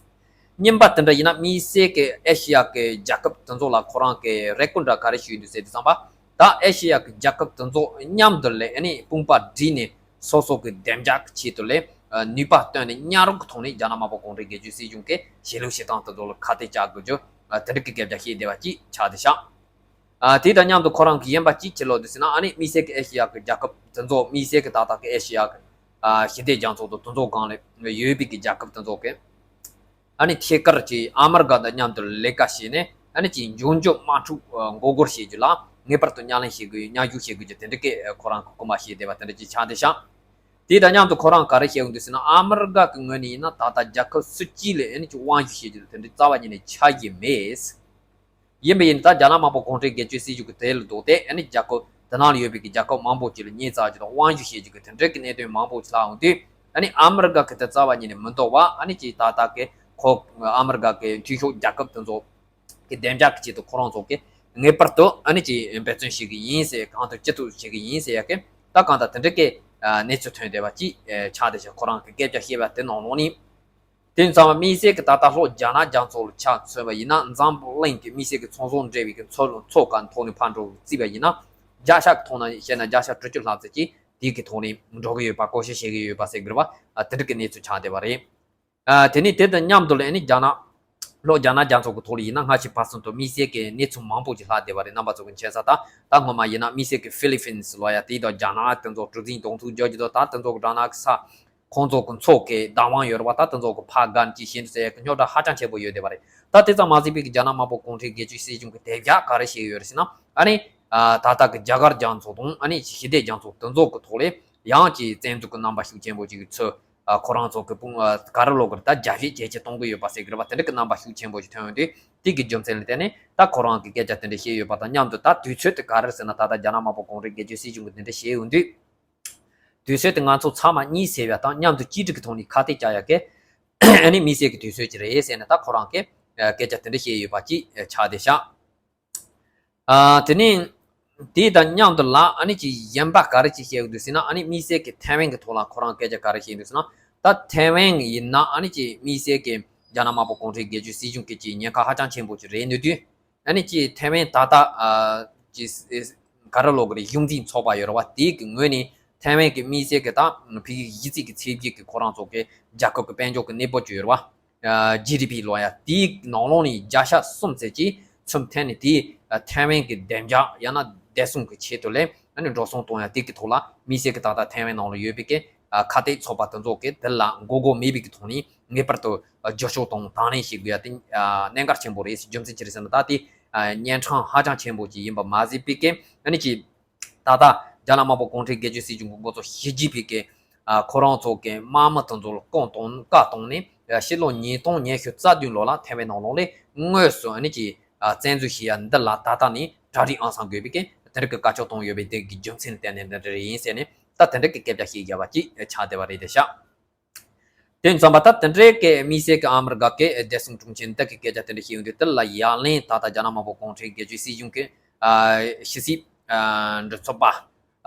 གཉིས་པ་དེ་འདྲ་ཡིན་ན། དམིགས་བསལ་གྱི་ཨེ་ཤེ་ཡ་གི་རྒྱལ་ཁབ་དེ་ཚོ་ལ་ཁོ་རང་གི་རེ་སྐུལ་འདྲ་ག་རེ་ཞུས་འདུག་ཟེར་དུས་ཙམ་པ། ད་ཨེ་ཤེ་ཡ་གི་རྒྱལ་ཁབ་དེ་ཚོ་མཉམ་དུ་ལས་ཨ་ནི་དཔུང་པ་བསྒྲིགས་ནས་སོ་སོ་གི་བདེ་འཇགས་ཀྱི་ཆེད་དུ་ལས་ནུས་པ་བཏོན་ནས་མཉམ་རུབ་ཀྱི་ཐོག་ནས་རྒྱ་ནག་དམར་པོ་གུང་ཁྲན་སྒེར་གཅོད་སྲིད་གཞུང་གི་བྱེད་ལུགས་བྱེད་སྟངས་དེ་ཚོ་ལ་ཁ་གཏད་བཅག་དགོས་རྒྱུ་དེ་འདྲ་གི་སྐད་ཆ་བཤད་བསྡད་པ་ཅིག་ཆགས་བསྡད་ཤག་ཨ། དེ་དང་མཉམ་དུ་ཁོ་རང་གི་གཞན་པ་གཅིག་ཅི་ལབ་འདུག་ཟེར་ན། ཨ་ནི་དམིགས་བསལ་གྱི་ཨེ་ཤེ་ཡ་གི་རྒྱལ་ཁབ་དེ་ཚོ། དམིགས་བསལ་གྱི་ད་ལྟ་གི་ཨེ་ཤེ་ཡ་གི་ཨ་ཞི་བདེ་རྒྱ་མཚོ་དང་དེ་ཚོ་སྒང་ལ་ཡོད་པའི་གི་རྒྱལ་ཁབ་དེ་ཚོ་གི་ཨ་ནི་ཐད་ཀར་གྱི་ཨ་མི་རི་ཀ་དང་མཉམ་དུ་ལས་ཀ་བྱས་ནས། ཨ་ནི་ཅིག་འབྱུང་འགྱུར་དམག་འཁྲུག་མགོ་སྐོར་བྱེད་རྒྱུ་ལ་ངེས་པར་དུ་གཉའ་ལེན་བྱེད་དགོས། མཉམ་ཞུགས་བྱེད་དགོས་རྒྱུ་དེ་འདྲ་གི་ཁོ་རང་གི་སྐུལ་མ་བྱས་བསྡད་པ་དེ་འདྲ་ཅིག་ཆགས་བསྡད་ཤག་དེ་དང་མཉམ་དུ་ཁོ་རང་ག་རེ་བཤད་ཡོང་འདུག་ཟེར་ན། ཨ་མི་རི་ཀ་གི་ངོས་ནས་ཡིན་ན་ད་ལྟ་རྒྱལ་ཁབ་སུ་གཅིག་ལ་ཨ་ནི་ཅིག་དབང་བསྒྱུར་བྱེད་རྒྱུ་དེ་འདྲ་རྩ་བ་ཉིད་ནས་ཆགས་ཀྱི་མེད། ཡིན་པ་ཡིན་ད་རྒྱ་ནག་དམར་པོ་གུང་ཁྲན་སྒེར་གཅོད་སྲིད་གཞུང་གི་དེ་ལ་ལྡོག་སྟེ། ཨ་ནི་རྒྱལ་ཁབ་དེ་ནང་ལ་ཡོད་པའི་གི་རྒྱལ་ཁབ་མང་པོ་ཅིག་ལ་མྱི་བཙལ་རྒྱུ་དང་དབང་བསྒྱུར་བྱེད་རྒྱུ་གི་དེ་འདྲ་གི་གནད་དོན་མང་པོ་ཅིག་ལྷག་ཡོང་དུས། ཨ་ནི་ཨ་མི་རི་ཀ་གི་དེ་རྩ་བ་ཉིད་ནས་མི་འདོད་པ། ཨ་ནི་ཅིག་ད་ལྟ་གི་ཁོ་ཨ་མི་རི་ཀ་གི་འཐུས་ཤོར་རྒྱལ་ཁབ་དེ་ཚོ་གི་བདེ་འཇགས་ཀྱི་ཆེད་དུ་ཁོ་རང་ཚོ་གི་ངེས་པར་དུ་ཨ་ནི་ཅིག་འབད་བརྩོན་བྱེད་གི་ཡིན་ཟེར། གང་ཐུབ་ཅི་ཐུབ་བྱེད་གི་ཡིན་ཟེར་ཡ་གི་ད་གང་ལྟར་དེ་འདྲ་གི་གནས་ཚུལ་ཐོན་བསྡད་པ་ཅིག་ཆགས་བསྡད་ཤག་ཁོ་རང་གི་སྐད་ཆ་བཤད་པ་དེ་ནང་ལོགས་ནས། དེ་ཙམ་པ་དམིགས་བསལ་གྱི་ད་ལྟ་ལྷོ་རྒྱ་ནག་རྒྱ་མཚོ་ལ་ཆ་མཚོན་པ་ཡིན་ན། འཛམ་བུ་གླིང་གི་དམིགས་བསལ་གྱི་ཚོང་ཟོག་འབྲེལ་བའི་གི་མཚོ་ལ་མཚོ་ཁ་ཐོག་ནས་ཕར་འགྲོ་བརྩིས་པ་ཡིན་ན། བརྒྱ་ཆ་གི་ཐོག་ནས་བཤད་ན་བརྒྱ་ཆ་དྲུག་ཅུ་ལྷག་ཙམ་ཅིག་དེའི་གི་ཐོག་ནས་འགྲོ་གི་ཡོད་པ། བཀོལ་སྤྱོད་བྱེད་ཀྱི་ཡོད་པ་ཟེར་དགོས་རེད་བ། ཨ། དེ་འདྲ་གི་གནས་ཚུལ་ཆགས་བསྡད་པ་རེད། ཨ། དེ་ནས་དེ་དང་མཉམ་དུ་ལ་ཨ་ནི་རྒྱ་ནག་ལྷོ་རྒྱ་ནག་རྒྱ་མཚོ་གི་ཐོག་ལ་ཡིན་ན་སྔ་ཕྱི་བར་གསུམ་དུ་དམིགས་བསལ་གྱི་གནས་ཚུལ་མང་པོ་ཅིག་ལྷག་བསྡད་པ་རེད། རྣམ་པ་ཚོ་གི་མཁྱེན་གསལ། ད་ད་སྔོན་མ་ཡིན་ན་དམིགས་བསལ་གྱི་ཧྥི་ལི་ཕིན་སི་ལབ་ཡ་དེ་དང་རྒྱ་ནག་དེ་ཚོ་གྲུ་གཟིངས་གདོང་ཐུག་རྒྱག་རྒྱུ་དང་། ད་དེ་ཚོ་གི་སྦྲ་ནག་གི་ས། ཁོང་ཚོ་གི་མཚོ་གི་བདག་དབང་ཡོད་རེད་བ། ད་དེ་ཚོ་གི་ཕར་བརྒལ་ཅིག་བྱེད་འདུག་ཟེར་ཡ་གི་རྙོག་དྲ་ཧ་ཅང་ཆེན་པོ་ཡོད་བསྡད་པ་རེད། ད་དེ་ཙམ་མ་ཟད་པའི་གི་རྒྱ་ནག་དམར་པོ་གུང་ཁྲན་སྒེར་གཅོད་སྲིད་གཞུང་གི་དེ་རྒྱ་ག་རེ་བྱེད་ཀྱི་ཡོད་རེད་ཟེར་ན། ཨ་ནི་ཨ་ད་ལྟ་གི་རྒྱ་གར་རྒྱ་མཚོ་དང་། ཨ་ནི་ཞི་བདེ་རྒྱ་མཚོ་དེ་ཚོ་གི་ཐོག་ལ་ཡང་ཅིག་བཙན་འཛུལ་གི་རྣམ་པ་ཤུགས་ཆེན་པོ་ཅིག་གི་ཚུལ། ཨ། ཁོ་རང་ཚོ་གི་དཔུང་། ཨ། ག་རེ་ལབ་དགོས་རེད། ད་རྒྱ་བཤད་ཇེ་ཆེ་གཏོང་གི་ཡོད་པ་ཟེར་གི་རེད་བ། དེ་འདྲ་གི་རྣམ་པ་ཤུགས་ཆེན་པོ་ཞིག་ཐོན་ཡོང་དུས། དེ་གི་རྒྱུ་མཚན་ལ་བརྟེན་ནས་ད་ཁོ་རང་གི་སྐད་ཆ་དེ་འདྲ་བཤད་ཡོད་པ་དང་མཉམ་དུ། ད་དུས་ཚོད་དེ་ག་རེ་ཟེར་ན། ད་ལྟ་རྒྱ་ནག་དམར་པོ་གུང་ཁྲན་སྒེར་གཅོད་སྲིད་གཞུང་གི་དེ་འདྲ་བཤད་ཡོང་དུས། དུས་ཚོད་དེ་ང་ཚོ་ཚང་མ་གཉིད་སད་པ་དང་མཉམ་དུ་གཅིག་སྒྲིལ་གྱི་ཐོག་ནས་ཁ་གཏད་བཅག་ཡ་གི་ཨ་ནི་དམིགས་བསལ་གྱི་དུས་ཚོད་ཅིག་རེད་ཟེར་ནས། ད་ཁོ་རང་གི་སྐད་ཆ་དེ་འདྲ་བཤད་ཡོད་པ་ཅིག་ཆགས་བསྡད་ཤག་ཨ། དེ་ནས་དེ་དང་མཉམ་དུ་ལ་ཨ་ནི་ཅིག་གཞན་པ་ག་རེ་ཅིག་བཤད་ཡོད་འདུག་ཟེར་ན། ཨ་ནི་དམིགས་བསལ་གྱི་ཐའེ་ཝན་གྱི་ཐོག་ལ་ཁོ་རང་སྐད་ཆ་ག་རེ་བཤད་འདུག་ཟེར་ན། ད་ཐའེ་ཝན་ཡིན་ན་ཨ་ནི་ཅིག་དམིགས་བསལ་གྱི་རྒྱ་ནག་དམར་པོ་གུང་ཁྲན་སྒེར་གཅོད་སྲིད་གཞུང་གི་ཅིག་ཉེན་ཁ་ཧ་ཅང་ཆེན་པོ་ཅིག་རེད་འདུག་དུས། ཨ་ནི་ཅིག་ཐའེ་ཝན་ད་ལྟ། ཨ། ཅིག་ག་རེ་ལབ་དགོས་རེད། གཞུང་འཛིན་ཚོགས་པ་ཡོད་རེད་བ། དེའི་གི་ངོས་ནས་ཐའེ་ཝན་གྱི་དམིགས་བསལ་གྱི་ད་ཕ་གི་གཞི་རྩའི་གི་ཚད་གཞི་གི་ཁོ་རང་ཚོ་གི་རྒྱལ་ཁབ་ཀྱི་དཔལ་འབྱོར་གྱི་གནས་བབ་ཅིག་ཡོད་རེད་བ། ཨ། ཇི་ཌི་པི་ལབ་ཡ། དེའི་ནང་ལོགས་ནས་བརྒྱ་ཆ་གསུམ་ཙམ་ཅིག་ཚུར་འཐེན་ནས། དེ་ཐའེ་ཝན་གྱི་བདེ་འཇགས་ཡང་ན་བདེ་སྲུང་གི་ཆེད་དུ་ལས་ཨ་ནི་འགྲོ་སོང་གཏོང་ཡ་དེ་གི་ཐོག་ལ། དམིགས་བསལ་གྱི་ད་ལྟ་ཐའེ་ཝན་ནང་ལ་ཡོད་པའི་གི་ཨ་ཁ་གཏད་ཚོགས་པ་དེ་ཚོ་གི་དེ་ལ་མགོ་སྐོར་མེད་པའི་གི་ཐོག་ནས་ངེས་པར་དུ་ཨ་རྒྱབ་སྐྱོར་དང་དང་ལེན་བྱེད་དགོས་ཡ་དེ་ཨ་གནད་འགག་ཆེན་པོ་རེད། རྒྱུ་མཚན་ཅི་རེད་ཟེར་ན། ད་དེ་ཨ་གཉན་འཕྲང་ཧ་ཅང་ཆེན་པོ་ཅིག་ཡིན་པ་མ་ཟད་པའི་གི་ཨ་ནི་ཅིག་ད་ལྟ་རྒྱ་ནག་དམར་པོ་གུང་ཁྲན་སྒེར་གཅོད་སྲིད་གཞུང་གི་འགོ་གཙོ་ཞི་ཅིན་ཕིང་གིས་ཨ་ཁོ་རང་ཚོ་གི་དམག་མི་དེ་ཚོ་ལ་བཀའ་གཏོང་བཀའ་གཏོང་ནས། ཕྱི་ལོ་ཉིས་སྟོང་ཉི་ཤུ་རྩ་བདུན་ལོ་ལ་ཐའེ་ཝན་ནང་ལོགས་ལ་དངོས་སུ་ཨ་ནི་ཅིག་ཨ་བཙན་འཛུལ་བྱེད་ཡ་འདི་ལ་ད་ལྟ་ནས་གྲ་སྒྲིག་ཨང་སང་དགོས་པའི་གི་དེ་འདྲ་གི་བཀའ་ཆོས་བཏང་ཡོད་པའི་དེ་གི་རྒྱུ་མཚན་ལ་བརྟེན་ནས་འདི་འདྲ་རེད་ཡིན་ཟེར་ནས། ད་དེ་འདྲ་གི་སྐད་ཆ་བཤད་བཞག་པ་ཅིག་ཆགས་བསྡད་པ་རེད་དེ་ཤག་དེ་ཙམ་པ་ད་དེ་འདྲའི་གི་དམིགས་བསལ་གྱི་ཨ་མི་རི་ཀ་གི་བདེ་སྲུང་དྲུང་ཆེ་འདི་གི་སྐད་ཆ་དེ་འདྲ་བཤད་ཡོང་དུས། དེ་ལ་ཡ་ལན་ད་ལྟ་རྒྱ་ནག་དམར་པོ་གུང་ཁྲན་སྒེར་གཅོད་སྲིད་གཞུང་གི་ཨ་ཕྱི་སྲིད་ཨ་འབྲེལ་ཚོགས་པ་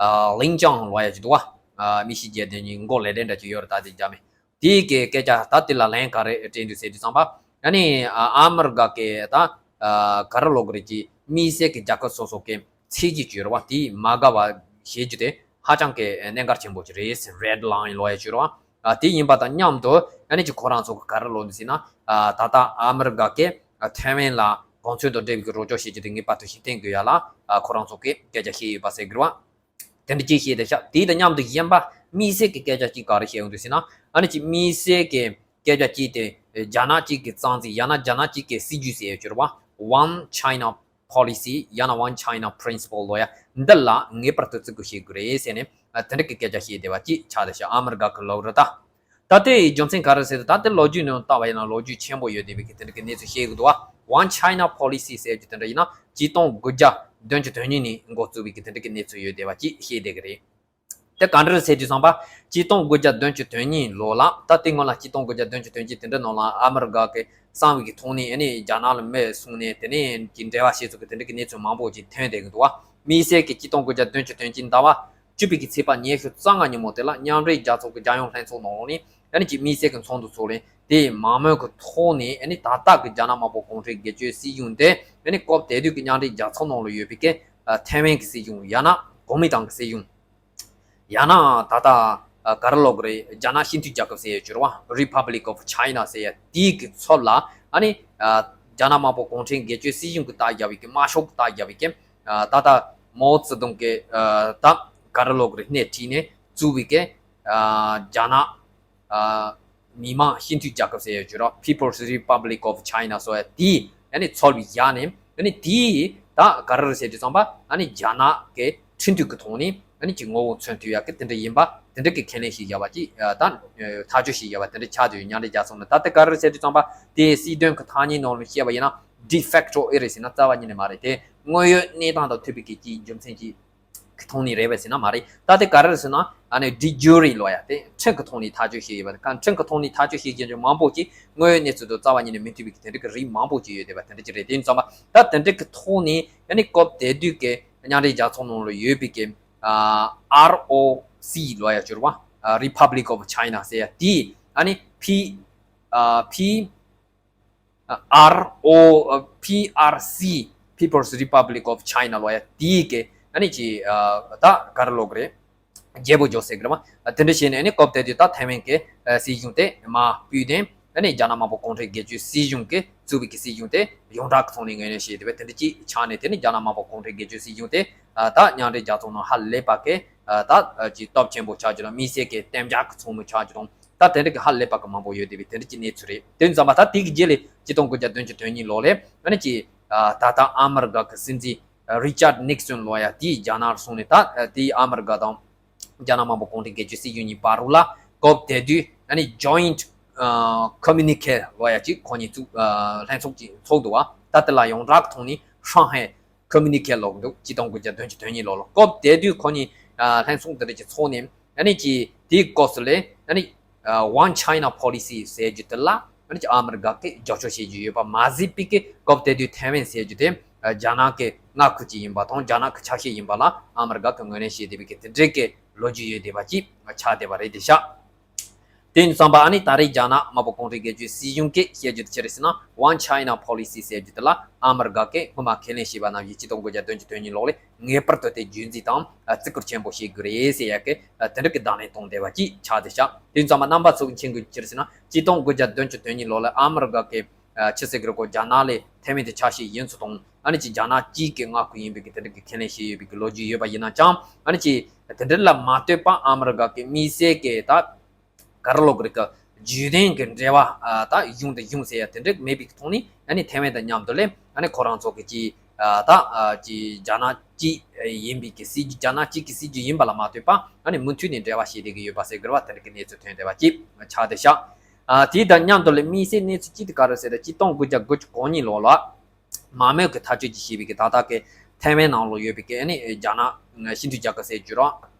ཨ་ལིན་ཅང་ལབ་ཡ་ཅིག་འདུག་བ། ཨ་མི་ཤི་རྒྱལ་དོན་གྱི་མགོ་ལས་དོན་འདྲ་ཅིག་ཡོད་རེད། ད་དེ་རྒྱ་མི་དེའི་གི་སྐད་ཆ་ད་དེ་ལ་ལན་ག་རེ་སྤྲད་འདུག་ཟེར་དུས་ཙམ་པ། ཨ་ནི་ཨ་ཨ་མི་རི་ཀ་གི་ད་ཨ་ག་རེ་ལབ་དགོས་རེད། ཀྱི་དམིགས་བསལ་གྱི་རྒྱལ་ཁབ་སོ་སོ་གི་ཚད་གཞི་ཅིག་ཡོད་རེད་བ། དེ་མ་དགའ་བ་བྱེད་རྒྱུ་དེ་ཧ་ཅང་གི་གནད་འགག་ཆེན་པོ་ཅིག་རེད། རེཌ་ལའིན་ལབ་ཡ་ཅིག་ཡོད་རེད་བ། ཨ་དེ་ཡིན་པ་དང་མཉམ་དུ་ཨ་ནི་ཅིག་ཁོ་རང་ཚོ་གི་ག་རེ་ལབ་འདུག་ཟེར་ན། ཨ་ད་ལྟ་ཨ་མི་རི་ཀ་གིས་ཨ་ཐའེ་ཝན་ལ་གོ་མཚོན་དང་འབྲེལ་བའི་གི་རོགས་སྐྱོར་བྱེད་རྒྱུ་དེ་ངེས་པར་དུ་ཕྱིར་འཐེན་དགོས་ཡ་ལ་ཨ་ཁོ་རང་ཚོ་གིས་སྐད་ཆ་བཤད་ཡོད་པ་ཟེར་གི་རེད་བ། དེ་འདྲ་ཅིག་བཤད་བསྡད་ཤག་དེ་དང་མཉམ་དུ་གཞན་པ་དམིགས་བསལ་གྱི་སྐད་ཆ་གཅིག་ག་རེ་བཤད་ཡོང་འདུག་ཟེར་ན། ཨ་ནི་ཅིག་དམིགས་བསལ་གྱི་སྐད་ཆ་གཅིག་དེ་རྒྱ་ནག་གཅིག་གི་རྩ་འཛིན་ཡང་ན་རྒྱ་ནག་གཅིག་གི་སྲིད་ཇུས་ཟེར་ཡོད་ཀྱི་རེད་བ། One China Policy ཡང་ན་One China Principle ལབ་ཡ་འདི་ལ་ངེས་པར་དུ་བརྩི་བཀུར་བྱེད་དགོས་རེད་ཟེར་ནས་དེ་འདྲ་གི་སྐད་ཆ་བཤད་བསྡད་པ་ཅིག་ཆགས་བསྡད་ཤག་ཨ་མི་རི་ཀ་གི་ལོག་རེད་ད། ད་དེ་ཡི་རྒྱུ་མཚན་ག་རེ་ཟེར་ན། ད་དེ་ལོ་རྒྱུས་ནང་བལྟས་པ་ཡིན་ན་ལོ་རྒྱུས་ཆེན་པོ་ཡོད་བསྡད་པའི་གི་དེ་འདྲ་གི་གནས་ཚུལ་བཤད་གི་འདུག་བ། One China Policy ཟེར་རྒྱུ་དེ་འདྲ་ཡིན་ན་ཆིག་སྟོང་དགུ་བརྒྱ་བདུན་ཅུ་དོན་གཉིས་ནས་འགོ་བཙུགས་པའི་གི་དེ་འདྲ་གི་གནས་ཚུལ་ཡོད་བསྡད་པ་ཅིག་བཤད་བསྡད་གི་རེད། དེ་ག་འདྲ་རེད་ཟེར་དུས་ཙམ་པ། གཅིག་སྟོང་དགུ་བརྒྱ་བདུན་ཅུ་དོན་གཉིས་ལོ་ལ། ད་དེ་སྔོན་ལ་གཅིག་སྟོང་དགུ་བརྒྱ་བདུན་ཅུ་དོན་གཅིག་དེ་འདྲ་ནང་ལ་ཨ་མི་རི་ཀ་གི་གསང་བའི་གི་ཐོག་ནས་ཨ་ནི་རྒྱ་ནག་ལ་མེ་བསྲུངས་ནས། དེ་ནས་ཀྱི་འབྲེལ་བ་བྱེད་ཚུལ་གྱི་དེ་འདྲ་གི་གནས་ཚུལ་མང་པོ་ཅིག་ཐོན་བསྡད་ཀྱི་འདུག་བ། དམིགས་བསལ་གྱི་གཅིག་སྟོང་དགུ་བརྒྱ་བདུན་ཅུ་དོན་གཅིག་ཟླ་བ་བཅུ་པའི་གི་ཚེས་པ་ཉི་ཤུ་རྩ་ལྔ་ཉིན་མོ་དེ་ལ་མཉམ་འབྲེལ་རྒྱལ་ཚོགས་ཀྱི་རྒྱལ་ཡོངས་ལྷན་ཚོགས་ནང་ལོགས་ནས་ཨ་ནི་ཀྱི་དམིགས་བསལ་གྱི་ཚོགས་འདུ་ཚོགས་རེད། དེ་མང་མོས་ཀྱི་ཐོག་ནས་ཨ་ནི་ད་ལྟ་གི་རྒྱ་ནག་དམར་པོ་གུང་ཁྲན་སྒེར་གཅོད་སྲིད་གཞུང་དེ་ཨ་ནི་སྐབས་དེ་དུས་ཀྱི་མཉམ་འབྲེལ་རྒྱལ་ཚོགས་ནང་ལ་ཡོད་པའི་གི་ཐའེ་ཝན་གྱི་སྲིད་གཞུང་ཡང་ན་གོ་མིན་ཏང་གི་སྲིད་གཞུང་། ཡང་ན་ད་ལྟ་ཨ་ག་རེ་ལབ་དགོས་རེད། རྒྱ་ནག་སྤྱི་མཐུན་རྒྱལ་ཁབ་ཟེར་ཡ་ཅིག་ཡོད་རེད་བ། Republic of China ཟེར་ཡ་དེའི་གི་ཚབ་ལ་ཨ་ནི་ཨ་རྒྱ་ནག་དམར་པོ་གུང་ཁྲན་སྒེར་གཅོད་སྲིད་གཞུང་གི་རྟགས་བཞག་པའི་གི་དམར་ཤོག་གི་རྟགས་བཞག་པའི་གི་ཨ་ད་ལྟ་མའོ་ཙེ་ཏུང་གི་ཨ་ད་ག་རེ་ལབ་དགོས་རེད། སྣེ་ཁྲིད་ནས་བཙུགས་པའི་གི་ཨ་རྒྱ་ནག་ཨ་མི་དམངས་སྤྱི་མཐུན་རྒྱལ་ཁབ་ཟེར་ཡ་ཅིག་ཡོད་རེད་བ། People's Republic of China ཟེར་ཡ་དེའི་ཨ་ནི་ཚབ་བཞག་ནས་ཨ་ནི་དེའི་ད་ག་རེ་རེད་ཟེར་དུས་ཙམ་པ། ཨ་ནི་རྒྱ་ནག་གི་ཁྲིམས་མཐུན་གྱི་ཐོག་ནས་ཨ་ནི་ཅིག་ངོ་བོ་མཚོན་ཐུབ་ཡག་གི་དེ་འདྲ་ཡིན་པ། དེ་འདྲ་གི་ཁས་ལེན་ཞིག་བཞག་པ་ཅིག་ད་ཐག་གཅོད་ཞིག་བཞག་པ་དེ་འདྲ་ཆགས་བསྡད་ཡོད། མཉམ་འབྲེལ་རྒྱལ་ཚོགས་ནས། ད་དེ་ག་རེ་ཟེར་དུས་ཙམ་པ། དེ་སྲིད་དོན་གྱི་ཐ་སྙད་ནང་ལ་བཤད་པ་ཡིན་ན་de facto ཨེ་རེད་ཟེར་ན་རྩ་བ་ཉིད་ནས་མ་རེད། དེ་དངོས་ཡོད་གནས་སྟངས་དང་མཐུན་པའི་གི་ཅིག་རྒྱུ་མཚན་ཅིག་གི་ཐོག་ནས་རེད་པས་ཟེར་ན་མ་རེད། ད་དེ་ག་རེ་རེད་ཟེར་ན། ཨ་ནི་de jure ལབ་ཡ་དེ་ཁྲིམས་ཀྱི་ཐོག་ནས་ཐག་གཅོད་བྱས་ཡོད་པ་དང་། ཁྲིམས་ཀྱི་ཐོག་ནས་ཐག་གཅོད་བྱེད་མཁན་ཅིག་མང་པོ་ཅིག་དངོས་ཡོད་གནས་ཚུལ་དང་རྩ་བ་ཉིད་ནས་མི་མཐུན་པའི་གི་དེ་འདྲ་གི་རིགས་མང་པོ་ཅིག་ཡོད་བསྡད་པ་དེ་འདྲ་ཅིག་རེད། དེ་ཡིན་ཙམ་པ་ད་དེ་འདྲ་གི་ཐོག་ནས་ཨ་ནི་སྐབས་དེ་དུས་ཀྱི་མཉམ་འབྲེལ་རྒྱལ་ཚོགས་ནང་ལ་ཡོད་པའི་གི་ཨ་ROC ལབ་ཡ་ཅིག་ཡོད་རེད་བ། ཨ་Republic of China ཟེར་ཡ་དེ་ཨ་ནི་P ཨ་P ཨ་R O ཨ་P R C People's Republic of China ལབ་ཡ་དེའི་གི་ཨ་ནི་ཅིག་ཨ་ད་ག་རེ་ལབ་དགོས་རེད། རྒྱལ་པོ་ཇོ་ཟེར་གི་རེད་བ། ཨ་དེ་འདྲ་བྱས་ནས་ཨ་ནི་སྐབས་དེ་དུས་ད་ཐའེ་ཝན་གི་ཨ་སྲིད་གཞུང་དེ་མར་ཕུད་དེ་ཨ་ནི་རྒྱ་ནག་དམར་པོ་གུང་ཁྲན་སྒེར་གཅོད་སྲིད་གཞུང་གིས་བཙུགས་པའི་གི་སྲིད་གཞུང་དེ་ཡོངས་གྲགས་ཀྱི་ཐོག་ནས་ངོས་ལེན་བྱས་བསྡད་པ་དེ་འདྲ་ཅིག་ཆགས་ནས། དེ་ནི་རྒྱ་ནག་དམར་པོ་གུང་ཁྲན་སྒེར་གཅོད་སྲིད་གཞུང་དེ་ཨ་ད་མཉམ་འབྲེལ་རྒྱལ་ཚོགས་ནང་ཧ་ལས་པ་གི་ཨ་ད་ཨ་ཅིག་སྟོབས་ཆེན་པོ་ཆགས་རྒྱུ་དང་། དམིགས་བསལ་གྱི་གཏན་འཇགས་ཀྱི་ཚོགས་མི་ཆགས་རྒྱུ་དང་། ད་དེ་འདྲ་གི་ཧ་ལས་པ་གི་མང་པོ་ཡོད་བསྡད་པའི་དེ་འདྲ་གི་གནས་ཚུལ་རེད། དེ་ཙམ་པ་ད་དེ་གི་རྗེས་ལ་གཅིག་སྟོང་དགུ་བརྒྱ་བདུན་ཅུ་དོན་གཉིས་ལོ་ལ་ཨ་ནི་ཅིག་ཨ་ད་ལྟ་ཨ་མི་རི་ཀ་གི་སྲིད་འཛིན་རི་ཅར་ནིག་སོན་ལབ་ཡ་དེ་རྒྱ་ནག་སོང་ནས། ད་དེ་ཨ་མི་རི་ཀ་དང་རྒྱ་ནག་དམར་པོ་གུང་ཁྲན་སྒེར་གཅོད་སྲིད་གཞུང་གཉིས་བར་ལ་སྐབས་དེ་དུས་ཨ་ནི་joint communique ལབ་ཡ་ཅིག་ཁོ་གཉིས་བཙུགས་ཨ་ལྷན་ཚོགས་ཅིག་ཚོགས་འདུག་བ། ད་དེ་ལ་ཡོངས་གྲགས་ཀྱི་ཐོག་ནས་ཧྲང་ཧའེ་communique ལབ་འདུག་གཅིག་སྟོང་དགུ་བརྒྱ་བདུན་ཅུ་དོན་གཉིས་ལོ་ལ། སྐབས་དེ་དུས་ཁོ་གཉིས་ཨ་ལྷན་ཚོགས་འདི་འདྲ་ཅིག་ཚོགས་ནས་ཨ་ནི་ཅིག་དེའི་སྐབས་སུ་ལ་ཨ་ནི་ཨ་One China Policy ཟེར་རྒྱུ་དེ་ལ་ཨ་ནི་ཅིག་ཨ་མི་རི་ཀ་གིས་རྒྱབ་སྐྱོར་བྱེད་རྒྱུ་ཡོད་པ་མ་ཟད་པའི་གི་སྐབས་དེ་དུས་ཐའེ་ཝན་ཟེར་རྒྱུ་དེ་ཨ་རྒྱ་ནག་གི་མངའ་ཁུལ་ཅིག་ཡིན་པ་དང་། རྒྱ་ནག་གི་ཆ་ཤས་ཡིན་པ་ལ་ཨ་མི་རི་ཀ་གིས་ངོས་ལེན་བྱས་བསྡད་པའི་གི་དེ་འདྲའི་གི་ལོ་རྒྱུས་ཡོད་བསྡད་པ་ཅིག་ཆགས་བསྡད་པ་རེད་དེ་ཤག་དེ་ཡིན་ཙམ་པ་ཨ་ནི་ད་རེས་རྒྱ་ནག་དམར་པོ་གུང་ཁྲན་སྒེར་གཅོད་སྲིད་གཞུང་གིས་བཤད་རྒྱུ་དེ་ཅི་རེད་ཟེར་ན། One China Policy ཟེར་རྒྱུ་དེ་ལ་ཨ་མི་རི་ཀ་གིས་སྔོན་མ་ཁས་ལེན་བྱས་པ་ནང་བཞིན་གཅིག་སྟོང་དགུ་བརྒྱ་བདུན་ཅུ་དོན་གཉིས་ལོ་ལ་ངེས་པར་དུ་དེ་རྒྱུན་འཛིན་དང་བརྩི་བཀུར་ཆེན་པོ་བྱེད་དགོས་རེད་ཟེར་ཡ་གི་དེ་འདྲ་གི་བརྡ་ལན་བཏང་བསྡད་པ་ཅིག་ཆགས་བསྡད་ཤག་དེ་ཡིན་ཙམ་པ་རྣམ་པ་ཚོས་མཁྱེན་དགོས་རྒྱུ་ཅི་རེད་ཟེར་ན། གཅིག་སྟོང་དགུ་བརྒྱ་བདུན་ཅུ་དོན་གཉིས་ལོ་ལ་ཨ་མི་རི་ཀ་གིས་ཨ་ཆི་ཟེར་གི་རེད་གོ། རྒྱ་ནག་ལ་ཐའེ་ཝན་དེ་ཆ་ཤས་ཡིན་ཚུལ་དང་། ཨ་ནི་ཅིག་རྒྱ་ནག་གཅིག་གི་མངའ་ཁུལ་ཡིན་པའི་གི་དེ་འདྲ་གི་ཁས་ལེན་བྱས་ཡོད་པའི་གི་ལོ་རྒྱུས་ཡོད་པ་ཡིན་ན་ཅང་། ཨ་ནི་ཅིག་དེ་འདྲ་ལ་མ་ལྟོས་པ་ཨ་མི་རི་ཀ་གི་དམིགས་བསལ་གི་ད་ག་རེ་ལབ་དགོས་རེད་གི། བརྒྱུད་ལྡན་གྱི་འབྲེལ་བ་ཨ་ད་གཞུང་དང་གཞུང་ཟེར་ཡ་དེ་འདྲ་མེད་པའི་གི་ཐོག་ནས། ཨ་ནི་ཐའེ་ཝན་དང་མཉམ་དུ་ལ་ཨ་ནི་ཁོ་རང་ཚོ་གི་ཅིག་ཨ་ད་ཨ་ཅིག་རྒྱ་ནག་གཅིག་ཡིན་པའི་གི་སྲིད་ཇུས། རྒྱ་ནག་གཅིག་གི་སྲིད་ཇུས་ཡིན་པ་ལ་མ་ལྟོས་པ་ཨ་ནི་མུ་མཐུད་ནས་འབྲེལ་བ་བྱེད་བསྡད་ཀྱི་ཡོད་པ་ཟེར་དགོས་རེད་བ། དེ་འདྲ་གི་གནས་ཚུལ་ཐོན་བསྡད་པ་ཅིག་ཆགས་བསྡད་ཤག་ཨ་དེ་དང་མཉམ་དུ་ལ་དམིགས་བསལ་གནས་ཚུལ་གཅིག་དེ་ག་རེ་ཟེར་ན། གཅིག་སྟོང་དགུ་བརྒྱ་དགུ་བཅུ་གོ་གཉིས་ལོ་ལ་མང་མོས་ཀྱིས་ཐག་གཅོད་ཅིག་བྱས་པའི་གི་ད་ལྟ་གི་ཐའེ་ཝན་ནང་ལ་ཡོད་པའི་གི་ཨ་ནི་རྒྱ་ནག་སྤྱི་མཐུན་རྒྱལ་ཁབ་ཟེར་རྒྱུ་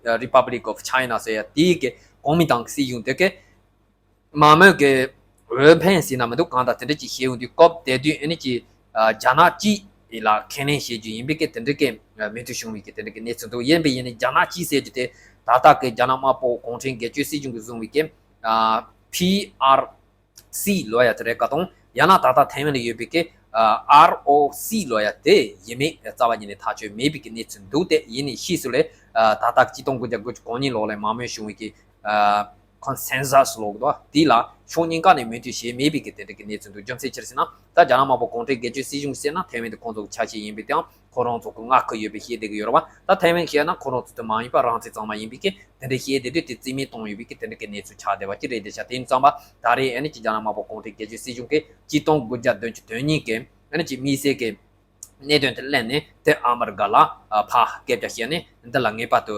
རང་Republic of China ཟེར་ཡ་དེའི་གི་གོང་མའི་ཏང་གི་སྲིད་གཞུང་དེ་གི་མང་མོས་ཀྱི་འོས་འཕེན་ཟེར་ན་མི་འདུག་གང་ལྟར་དེ་འདྲ་ཅིག་བྱས་ཡོང་དུས་སྐབས་དེ་དུས་ཨ་ནི་ཅིག་ཨ་རྒྱ་ནག་གཅིག་ལ་ཁས་ལེན་བྱེད་རྒྱུ་ཡིན་པའི་གི་དེ་འདྲ་གི་མོས་མཐུན་བྱུང་བའི་གི་དེ་འདྲ་གི་གནས་ཚུལ་འདུག་ཡིན་པས་ཡིན་ནའི་རྒྱ་ནག་གཅིག་ཟེར་རྒྱུ་དེ་ད་ལྟ་གི་རྒྱ་ནག་དམར་པོ་གུང་ཁྲན་སྒེར་གཅོད་སྲིད་གཞུང་གིས་བཟུང་བའི་གི་ཨ་P R C ལབ་ཡ་དེ་རེད་ག་དང་། ཡང་ན་ད་ལྟ་ཐའེ་ཝན་ལ་ཡོད་པའི་གི་ཨ་R O C ལབ་ཡ་དེ་ཡིན་མིན་རྩ་བ་ཉིད་ནས་ཐག་གཅོད་མེད་པའི་གི་གནས་ཚུལ་འདུག་སྟེ། ཡིན་ནའི་ཕྱིས་སུ་ལ་ཨ་ད་ལྟ་གཅིག་སྟོང་དགུ་བརྒྱ་དགུ་བཅུ་གོ་གཉིས་ལོ་ལ་མང་མོས་བྱུང་བའི་གི་ཨ་consensus ལབ་དགོས་འདུག་དེ་ལ་ཕྱོགས་གཉིས་ཀ་ནས་མོས་མཐུན་བྱས་མེད་པའི་གི་དེ་འདྲ་གི་གནས་ཚུལ་འདུག་རྒྱུ་མཚན་ཅི་རེད་ཟེར་ན། ད་རྒྱ་ནག་དམར་པོ་གུང་ཁྲན་སྒེར་གཅོད་སྲིད་གཞུང་ཟེར་ན་ཐའེ་ཝན་དེ་ཁོང་ཚོ་གི་ཆ་ཤས་ཡིན་པའི་སྟེང་། ཁོ་རང་ཚོ་གི་མངའ་ཁུལ་ཡོད་པའི་བཤད་བསྡད་ཀྱི་ཡོད་རེད་བ། ད་ཐའེ་ཝན་བཤད་ན་ཁོ་རང་ཚོ་དེ་མ་ཡིན་པ་རང་བཙན་གཙང་མ་ཡིན་པའི་གི་དེ་འདྲ་བཤད་བསྡད་དུས་དེ་རྩིས་མེད་བཏང་ཡོད་པའི་གི་དེ་འདྲ་གི་གནས་ཚུལ་ཆགས་བསྡད་པ་ཅིག་རེད་དེ་ཤག་དེ་ཡིན་ཙང་པ་ད་རེས་ཨ་ནི་ཅིག་རྒྱ་ནག་དམར་པོ་གུང་ཁྲན་སྒེར་གཅོད་སྲིད་གཞུང་གིས་གཅིག་སྟོང་དགུ་བརྒྱ་བདུན་ཅུ་དོན་གཉིས་གི་ཨ་ནི་ཅིག་དམིགས་བསལ་གི་གནད་དོན་དེ་ལེན་ནས་དེ་ཨ་མི་རི་ཀ་ལ་ཕར་སྐད་ཆ་བཤད་ནས་འདི་ལ་ངེས་པར་དུ་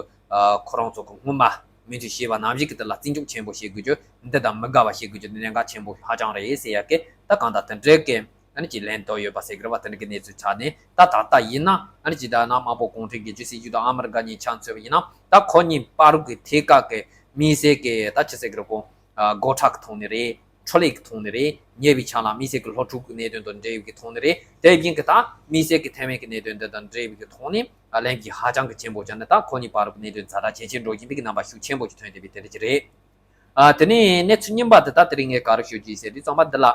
ཁོ་རང་ཚོ་གི་སྔོན་མ་མོས་མཐུན་བྱས་པ་ནང་བཞིན་གི་དེ་ལ་བརྩི་འཇོག་ཆེན་པོ་བྱེད་དགོས་རྒྱུ། འདི་དང་མི་འགལ་བ་བྱེད་དགོས་རྒྱུ་དེ་གནད་འགག་ཆེན་པོ་ཧ་ཅང་རེད་ཟེར་ཡ་གི་ད་གང་ལྟར་དེ་འདྲའི་གི་ ཨ་ནི་ཅིག་ལན་བཏབ་ཡོད་པ་ཟེར་གི་རེད་བ། དེ་འདྲ་གི་གནས་ཚུལ་ཆགས་ནས། ད་ད་ལྟ་ཡིན་ན་ཨ་ནི་ཅིག་ད་རྒྱ་ནག་དམར་པོ་གུང་ཁྲན་གྱི་སྲིད་བྱུས་དང་ཨ་མི་རི་ཀ་གཉིས་ཆ་མཚོན་པ་ཡིན་ན། ད་ཁོ་གཉིས་བར་གྱི་ཐད་ཀ་གི་དམིགས་བསལ་གྱི་ད་ཆི་ཟེར་གི་རེད་གོ། སྒོ་ཁྲལ་གྱི་ཐོག་ནས་རེད། འཕྲུལ་ལས་ཀྱི་ཐོག་ནས་རེད། ཉེ་བའི་ཆར་ལ་དམིགས་བསལ་གྱི་སློབ་ཕྲུག་གི་གནད་དོན་དང་འབྲེལ་བའི་གི་ཐོག་ནས་རེད། དེ་བཞིན་གྱི་ད་དམིགས་བསལ་གྱི་ཐའེ་ཝན་གྱི་གནད་དོན་འདི་དང་འབྲེལ་བའི་གི་ཐོག་ནས་ལན་གྱིས་ཧ་ཅང་གི་ཆེན་པོ་བྱས་ནས། ད་ཁོ་གཉིས་བར་གྱི་གནད་དོན་ཛ་དྲག་ཇེ་ཆེར་འགྲོ་བཞིན་པའི་གི་རྣམ་པ་ཤུགས་ཆེན་པོ་ཞིག་ཐོན་བསྡད་པའི་དེ་འདྲ་ཅིག་རེད། ཨ། དེ་ནས་གནས་ཚུལ་རྙིང་པ་དེ་ད་དེ་རིང་ངས་ག་རེ་ཞུ་རྒྱུ་ཡིན་ཟེར་དུས་ཙམ་པ་འདི་ལ།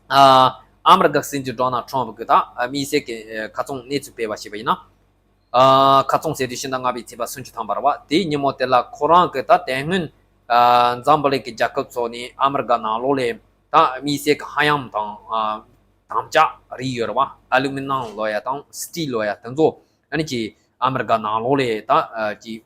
ཨ། ཨ་མི་རི་ཀ་སྲིད་འཛིན་ཌོ་ནལ་ཊམ་གྱིས་ད་དམིགས་བསལ་གྱི་ཁ་རྩང་གནས་ཚུལ་སྤེལ་བ་ཞིག་ཡིན་ན། ཨ། ཁ་རྩང་ཟེར་དུས་ཕྱི་ཟླ་ལྔ་པའི་ཚེས་པ་སུམ་ཅུ་ཐམ་པ་རེད་བ། དེའི་ཉིན་མོ་དེ་ལ་ཁོ་རང་གིས་ད་དེ་སྔོན། ཨ། འཛམ་བུ་གླིང་གི་རྒྱལ་ཁབ་ཚོ་ནས་ཨ་མི་རི་ཀ་ནང་ལོགས་ལ་ད་དམིགས་བསལ་གྱི་ཧ་ཡམ་དང་། ཨ། དམ་ལྕགས་རིགས་ཡོད་རེད་བ། ཨ་ལུ་མི་ནམ་ལབ་ཡ་དང་སི་ཊི་ལ་ལབ་ཡ་དེ་ཚོ་ཨ་ནི་ཅིག་ཨ་མི་རི་ཀ་ནང་ལོགས་ལ་ད་ཅིག་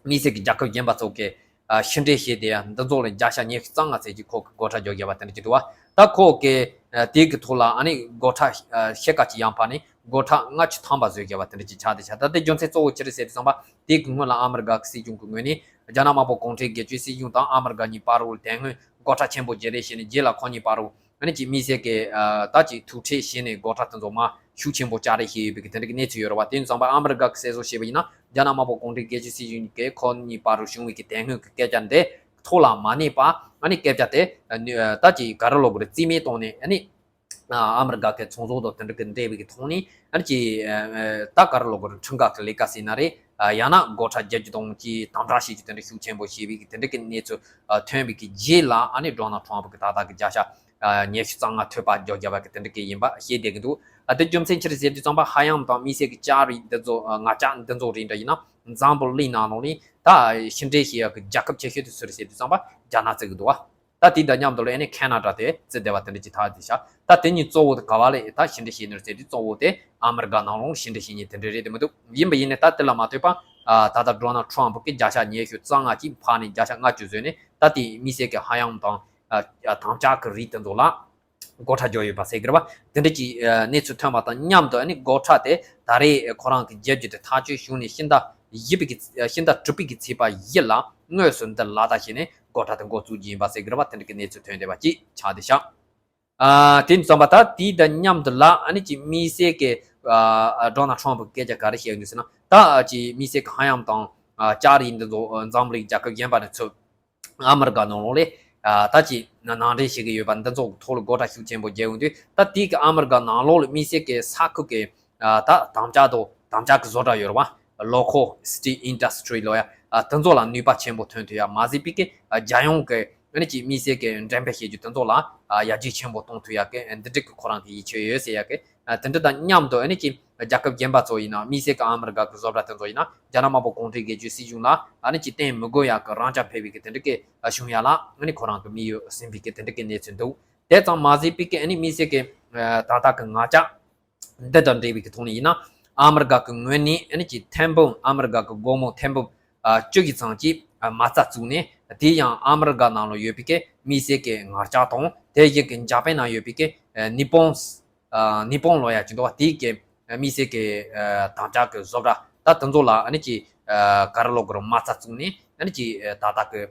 དམིགས་བསལ་གྱི་རྒྱལ་ཁབ་གཞན་པ་ཚོ་གིས། ཨ། ཕྱི་འབྲེལ་བྱས་ཏེ་འདི་ཚོ་ལ་བརྒྱ་ཆ་ཉི་ཤུ་རྩ་ལྔ་ཙམ་ཅིག་ཁོ་གིས་སྒོ་ཁྲལ་རྒྱག་བཞག་པ་དེ་འདྲ་ཅིག་འདུག་བ། ད་ཁོ་གིས། ཨ། དེ་གི་ཐོག་ལ་ཨ་ནི་སྒོ་ཁྲལ། ཨ། ཕྱེད་ཀ་ཅིག་ཡང་ཕར་ནས་སྒོ་ཁྲལ་ལྔ་བཅུ་ཐམ་པ་བཟོས་བཞག་པ་དེ་འདྲ་ཅིག་ཆགས་བསྡད་ཤག་ད་དེ་རྒྱུ་མཚན་གཙོ་བོ་ཅི་རེད་ཟེར་དུས་ཙམ་པ། དེ་གི་སྔོན་ལ་ཨ་མི་རི་ཀ་གི་སྲིད་གཞུང་གི་ངོས་ནས་རྒྱ་ནག་དམར་པོ་གུང་ཁྲན་སྒེར་གཅོད་སྲིད་གཞུང་དང་ཨ་མི་རི་ཀ་གཉིས་བར་དུ་དེ་སྔོན་སྒོ་ཁྲལ་ཆེན་པོ་བརྒྱབ་རེད་བྱས་ནས། རྗེས་ལ་ཁོ་གཉིས་བར་དུ་ཨ་ནི་ཅིག་དམིགས་བསལ་གྱི། ཨ། ད་ཅིག་ཐུག་འཕྲད་བྱས་ནས་སྒོ་ཁྲལ་དེ་ཚོ་མར་ཤུགས་ཆེན་པོ་བཅག་རེས་བྱས་ཡོད་པའི་གི་དེ་འདྲ་གི་གནས་ཚུལ་ཡོད་རེད་བ། དེ་ཙམ་པ་ཨ་མི་རི་ཀ་གི་གསལ་བཟོ་བྱས་པ་ཡིན་ན། རྒྱ་ནག་དམར་པོ་གུང་ཁྲན་སྒེར་གཅོད་སྲིད་གཞུང་གིས་ཁོ་གཉིས་བར་དུ་བྱུང་བའི་གི་དེ་སྔོན་གྱི་སྐད་ཆ་འདི་ཐོག་ལ་མ་གནས་པ། ཨ་ནི་སྐད་ཆ་དེ་ད་ཅིག་ག་རེ་ལབ་དགོས་རེད། རྩིས་མེད་བཏང་ནས་ཨ་ནི། ཨ། ཨ་མི་རི་ཀ་གི་ཚོང་ཟོག་དང་དེ་འདྲ་གི་འབྲེལ་བའི་གི་ཐོག་ནས་ཨ་ནི་ཅིག་ཨ། ད་ག་རེ་ལབ་དགོས་རེད། ཁྲིམས་འགལ་གྱི་ལས་ཀ་ཟེར་ན་རེད། ཨ། ཡང་ན་སྒོ་ཁྲལ་བརྒྱབ་རྒྱུ་དང་ཅིག་དམ་དྲག་བྱེད་རྒྱུ་དེ་འདྲ་ཤུགས་ཆེན་པོ་བྱས་པའི་གི་དེ་འདྲ་གི་གནས་ཚུལ། ཨ། ཐོན་པའི་གི་རྗེས་ལ་ཨ་ནི་ཌོ་ནལ་ཊམ་གིས་ད་ལྟ་གི་བརྒྱ་ཆ། ཨ། ཉི་ཤུ་རྩ་ལྔ་ཐོལ་པ་རྒྱག་བཞག་པ་གི་དེ་འདྲ་གི་ཡིན་པ་ཤེས་བསྡད་ཀྱི་འདུག་ཨ། དེ་རྒྱུ་མཚན་ཅི་རེད་ཟེར་དུས་ཙམ་པ་ཧ་ཡམ་དང་དམིགས་བསལ་གྱི་ལྕགས་རིགས་འདི་ཚོ། ཨ། ལྕགས་འདི་ཚོ་རིགས་འདྲ་ཡིན་ན་འཛམ་བུ་གླིང་ནང་ལོགས་ནས་ད་ཕྱི་འབྲེལ་བྱེད་ཡག་གི་རྒྱལ་ཁབ་ཆེ་ཤོས་དེ་སུ་རེད་ཟེར་དུས་ཙམ་པ་རྒྱ་ནག་བརྩི་གི་འདུག་བ། ད་དེ་དང་མཉམ་དུ་ལ་ཨ་ནི་ཁེ་ན་ཌ་དེ་བརྩི་བསྡད་པ་དེ་འདྲ་ཅིག་ཐག་བཅད་ཤག་ད་དེ་གཉིས་གཙོ་བོ་དེ་ག་བ་ལ་ད་ཕྱི་འབྲེལ་བྱེད་ནི་རེད་ཟེར་དུས། གཙོ་བོ་དེ་ཨ་མི་རི་ཀ་ནང་ལོགས་ཕྱི་འབྲེལ་བྱེད་མཁན་དེ་འདྲ་རེད་དེ་མི་འདུག་ཡིན་པ་ཡིན་ནའི་ད་དེ་ལ་མ་ལྟོས་པ། ཨ། ད་ལྟ་ཌོ་ནལ་ཊམ་གིས་བརྒྱ་ཆ་ཉི་ཤུ་རྩ་ལྔ་ཅིག་ཕར་ནས་བརྒྱ་ཆ་ལྔ་བཅུ་བཟོས་ནས། ད་དེ་དམིགས་བསལ་གྱི་ཧ་ཡམ་དང་། ཨ། དམ་ལྕགས་ཀྱི་རིགས་དེ་ཚོ་ལ་སྒོ་ཁྲལ་རྒྱག་ཡོད་པ་ཟེར་གི་རེད་བ། དེ་འདྲ་གི། ཨ། གནས་ཚུལ་ཐོན་པ་དང་མཉམ་དུ་ཨ་ནི་སྒོ་ཁྲལ་དེ་ད་རེས་ཁོ་རང་གིས་རྒྱག་རྒྱུ་དེ་ཐག་གཅོད་བྱུང་ནས་ཕྱི་ཟླ་བཞི་པའི་གི། ཕྱི་ཟླ་དྲུག་པའི་གི་ཚེས་པ་བཞི་ལ་དངོས་སུ་འདི་ལག་བསྟར་བྱས་ནས་སྒོ་ཁྲལ་དེ་འགོ་བཙུགས་ཀྱི་ཡིན་པ་ཟེར་གི་རེད་བ། དེ་འདྲ་གི་གནས་ཚུལ་ཐོན་བསྡད་པ་ཅིག་ཆགས་བསྡད་ཤག་ཨ། དེ་ཙམ་པ་ད་དེ་དང་མཉམ་དུ་ལ་ཨ་ནི་ཅིག་དམིགས་བསལ་གྱི། ཨ། ཌོ་ནལ་ཊམ་གྱིས་སྐད་ཆ་ག་རེ་བཤད་ཡོད་ཟེར་ན། ད་ཅིག་དམིགས་བསལ་གྱི་ཧ་ཡམ་དང་། ཨ། ལྕགས་རིགས་འདི་ཚོ་འཛམ་གླིང་རྒྱལ་ཁབ་གཞན་པ་ནས་ཚུར་ཨ་མི་རི་ཀ་ནང་ལོགས་ལ། ཨ། ད་ཅིག་ནང་འདྲེན་བྱེད་ཀྱི་ཡོད་པ་འདི་ཚོ་གི་ཐོག་ལ་སྒོ་ཁྲལ་ཤུགས་ཆེན་པོ་རྒྱག་ཡོང་དུས། ད་དེ་གི་ཨ་མི་རི་ཀ་ནང་ལོགས་ལ་དམིགས་བསལ་གྱི་ས་ཁུལ་གྱི། ཨ། ད་དམ་ལྕགས་དང་དམ་ལྕགས་ཀྱི་བཟོ་གྲྭ་ཡོད་རེད་བ། Local Steel Industry ལབ་ཡ། ཨ། དེ་ཚོ་ལ་ནུས་པ་ཆེན་པོ་ཐོན་ཐུབ་ཡ། མ་ཟད་པའི་གི། ཨ། རྒྱལ་ཡོངས་ཀྱི་ཨ་ནི་ཅིག་དམིགས་བསལ་གྱི་འགྲེམས་སྤེལ་བྱེད་རྒྱུ་དེ་ཚོ་ལ། ཨ། ཡར་རྒྱས་ཆེན་པོ་གཏོང་ཐུབ་ཡ་གི་འདི་འདྲ་གི་ཁོ་རང་གི་ཡིད་ཆེས་ཡོད་ཟེར་ཡ་གི། ཨ། དེ་འདྲ་དང་མཉམ་དུ་ཨ་ནི་ཅིག་རྒྱལ་ཁབ་གཞན་པ་ཚོ་ཡིན་ན། དམིགས་བསལ་གྱི་ཨ་མི་རི་ཀ་གི་བཟོ་གྲྭ་དེ་ཚོ་ཡིན་ན་རྒྱ་ནག་དམར་པོ་གུང་ཁྲན་སྒེར་གཅོད་སྲིད་གཞུང་ལ་ཨ་ནི་ཅིག་བརྟེན་མི་དགོས་ཡ་གི་རང་རྐྱ་འཕེར་བའི་གི་དེ་འདྲ་གི། ཨ། བྱུང་ཡ་ལ་ཨ་ནི་ཁོ་རང་གི་དམིགས་ཡུལ་ཟིན་པའི་གི་དེ་འདྲ་གི་གནས་ཚུལ་འདུག་དེ་ཙམ་མ་ཟད་པའི་གི་ཨ་ནི་དམིགས་བསལ་གྱི། ཨ། ད་ལྟ་གི་ངར་ལྕགས་འདི་དང་འབྲེལ་བའི་གི་ཐོག་ནས་ཡིན་ན། ཨ་མི་རི་ཀ་གི་ངོས་ནས་ཨ་ནི་ཅིག་ཐེར་འབུམ། ཨ་མི་རི་ཀ་གི་སྒོར་མོ་ཐེར་འབུམ། ཨ། བཅུ་གི་ཙམ་ཅིག། ཨ། མ་རྩ་བཙུགས་ནས། དེ་ཡང་ཨ་མི་རི་ཀ་ནང་ལ་ཡོད་པའི་གི་དམིགས་བསལ་གྱི་ངར་ལྕགས་དང་། དེ་བཞིན་གྱི་འཇར་པན་ནང་ཡོད་པའི་གི། ཨ། ནི་པོང་། ཨ། ནི་པོང་ལབ་ཡ་ཅིག་འདུག་བ། དེའི་གི་དམིགས་བསལ་གྱི། ཨ། དམ་ལྕགས་ཀྱི་བཟོ་གྲྭ་ད་དེ་ཚོ་ལ་ཨ་ནི་ཅིག། ཨ། ག་རེ་ལབ་དགོས་རེད། མ་རྩ་བཙུགས་ནས་ཨ་ནི་ཅིག། ཨ། ད་ལྟ་གི།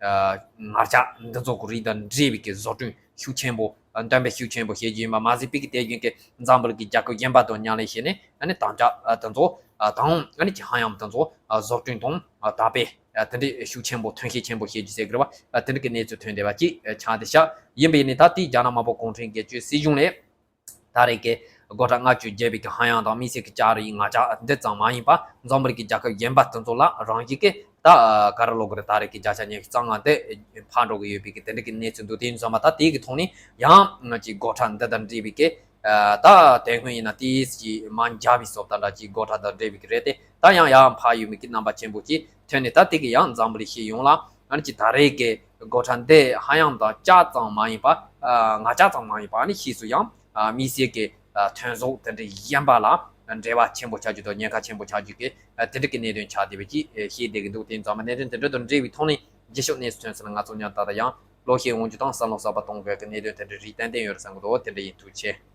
ཨ། ངར་ལྕགས་འདི་ཚོ་གི་རིགས་དང་འབྲེལ་བའི་གི་བཟོ་སྐྲུན་ཤུགས་ཆེན་པོ། ཨ། འགྲེམས་སྤེལ་ཤུགས་ཆེན་པོ་བྱེད་རྒྱུ་ཡིན་པ་མ་ཟད་པའི་གི། དེ་བཞིན་གྱི་འཛམ་བུ་གླིང་གི་རྒྱལ་ཁབ་གཞན་པ་དང་མཉམ་ལས་བྱས་ནས་ཨ་ནི་དམ་ལྕགས། ཨ། དེ་ཚོ། ཨ། དང་ཨ་ནི་ཅིག་ཧ་ཡམ་དེ་ཚོ། ཨ། བཟོ་སྐྲུན་དང་། ཨ། དར་སྤེལ། ཨ། དེ་འདྲའི་ཤུགས་ཆེན་པོ། ཐོན་ཤུགས་ཆེན་པོ་བྱེད་རྒྱུ་ཟེར་གི་རེད་བ། ཨ། དེ་འདྲ་གི་གནས་ཚུལ་ཐོན་བསྡད་པ་ཅིག། ཨ། ཆགས་བསྡད་ཤག་ཡིན་པ་ཡིན་ནའི་ད་དེ་རྒྱ་ནག་དམར་པོ་གུང་ཁྲན་སྒེར་གཅོད་སྲིད་གཞུང་ལས་ད་རེས་ཀྱི་སྒོ་ཁྲལ་ལྔ་བཅུ་བརྒྱབ་པའི་གི་ཧ་ཡང་དང་དམིགས་བསལ་གྱི་ལྕགས་རིགས། ངར་ལྕགས་འདི་ཙམ་མ་ཡིན་པ་འཛམ་བུ་གླིང་གི་རྒྱལ་ཁབ་གཞན་པ་དེ་ཚོ་ལ་རང་བཞིན་གྱིས་ད་ག་རེ་ལབ་དགོས་རེད། ད་རེས་ཀྱི་བརྒྱ་ཆ་ཉི་ཤུ་རྩ་ལྔ་དེ་ཕར་འགྲོ་གི་ཡོད་པའི་གི་དེ་འདྲ་གི་གནས་ཚུལ་འདུག་དེ་ཡིན་ཙང་མ་ད་དེའི་གི་ཐོག་ནས་ཡང་ང་ཅིག་སྒོ་ཁྲལ་འདི་དང་འབྲེལ་བའི་གི། ཨ། ད་དེ་སྔོན་ཡིན་ན་ཏོག་ཙམ་མར་འགྱངས་པའི་བཟོ་ལྟ་འདྲ་ཅིག་སྒོ་ཁྲལ་དང་འབྲེལ་བའི་གི་རེད་དེ། ད་ཡང་ཡར་འཕར་ཡོད་མེད་ཀྱི་རྣམ་པ་ཆེན་པོ་ཅིག་ཐོན་ནས། ད་དེ་གི་ཡང་འཛམ་བུ་གླིང་སྤྱི་ཡོངས་ལ་ཨ་ནི་ཅིག་ད་རེས་ཀྱི་སྒོ་ཁྲལ་འདི་ཧ་ཡང་དང་ལྕགས་ཙམ་མ་ཡིན་པ། ཨ། ངར་ལྕགས་ཙམ་མ་ཡིན་པ། ཨ་ནི་ཕྱིས་སུ་ཡང་། ཨ། དམིགས་བསལ་གྱི། ཨ། ཐོན་ཟོག་དེ་འདྲ་གཞན་པ་ལ་འབྲེལ་བ་ཆེན་པོ་ཆགས་རྒྱུ་དང་ཉེན་ཁ་ཆེན་པོ་ཆགས་རྒྱུ་གི། ཨ། དེ་འདྲ་གི་གནད་དོན་ཆགས་བསྡད་པ་ཅིག། ཨ། ཤེས་བསྡད་ཀྱི་འདུག་དེ་ཡིན་ཙང་མ་གནད་དོན་དེ་འདྲ་དང་འབྲེལ་བའི་ཐོག་ནས་རྗེས་ཕྱོགས་གནས་ཚུལ་ཐོན་ཚར་ན་ང་ཚོ་མཉམ་དུ་ད་ལྟ་ཡང་བློ་ཤེད་འོང་རྒྱུ་དང་བསམ་བློ་གསར་པ་གཏོང་དགོས་ཀྱི་གནད་དོན་དེ་འདྲ་རིགས་ཏན་ཏན་ཡོད་རེད་བསམ་གྱི་འདུག་དེ་འདྲ་ཡིན། ཐུགས་རྗེ་ཆེ།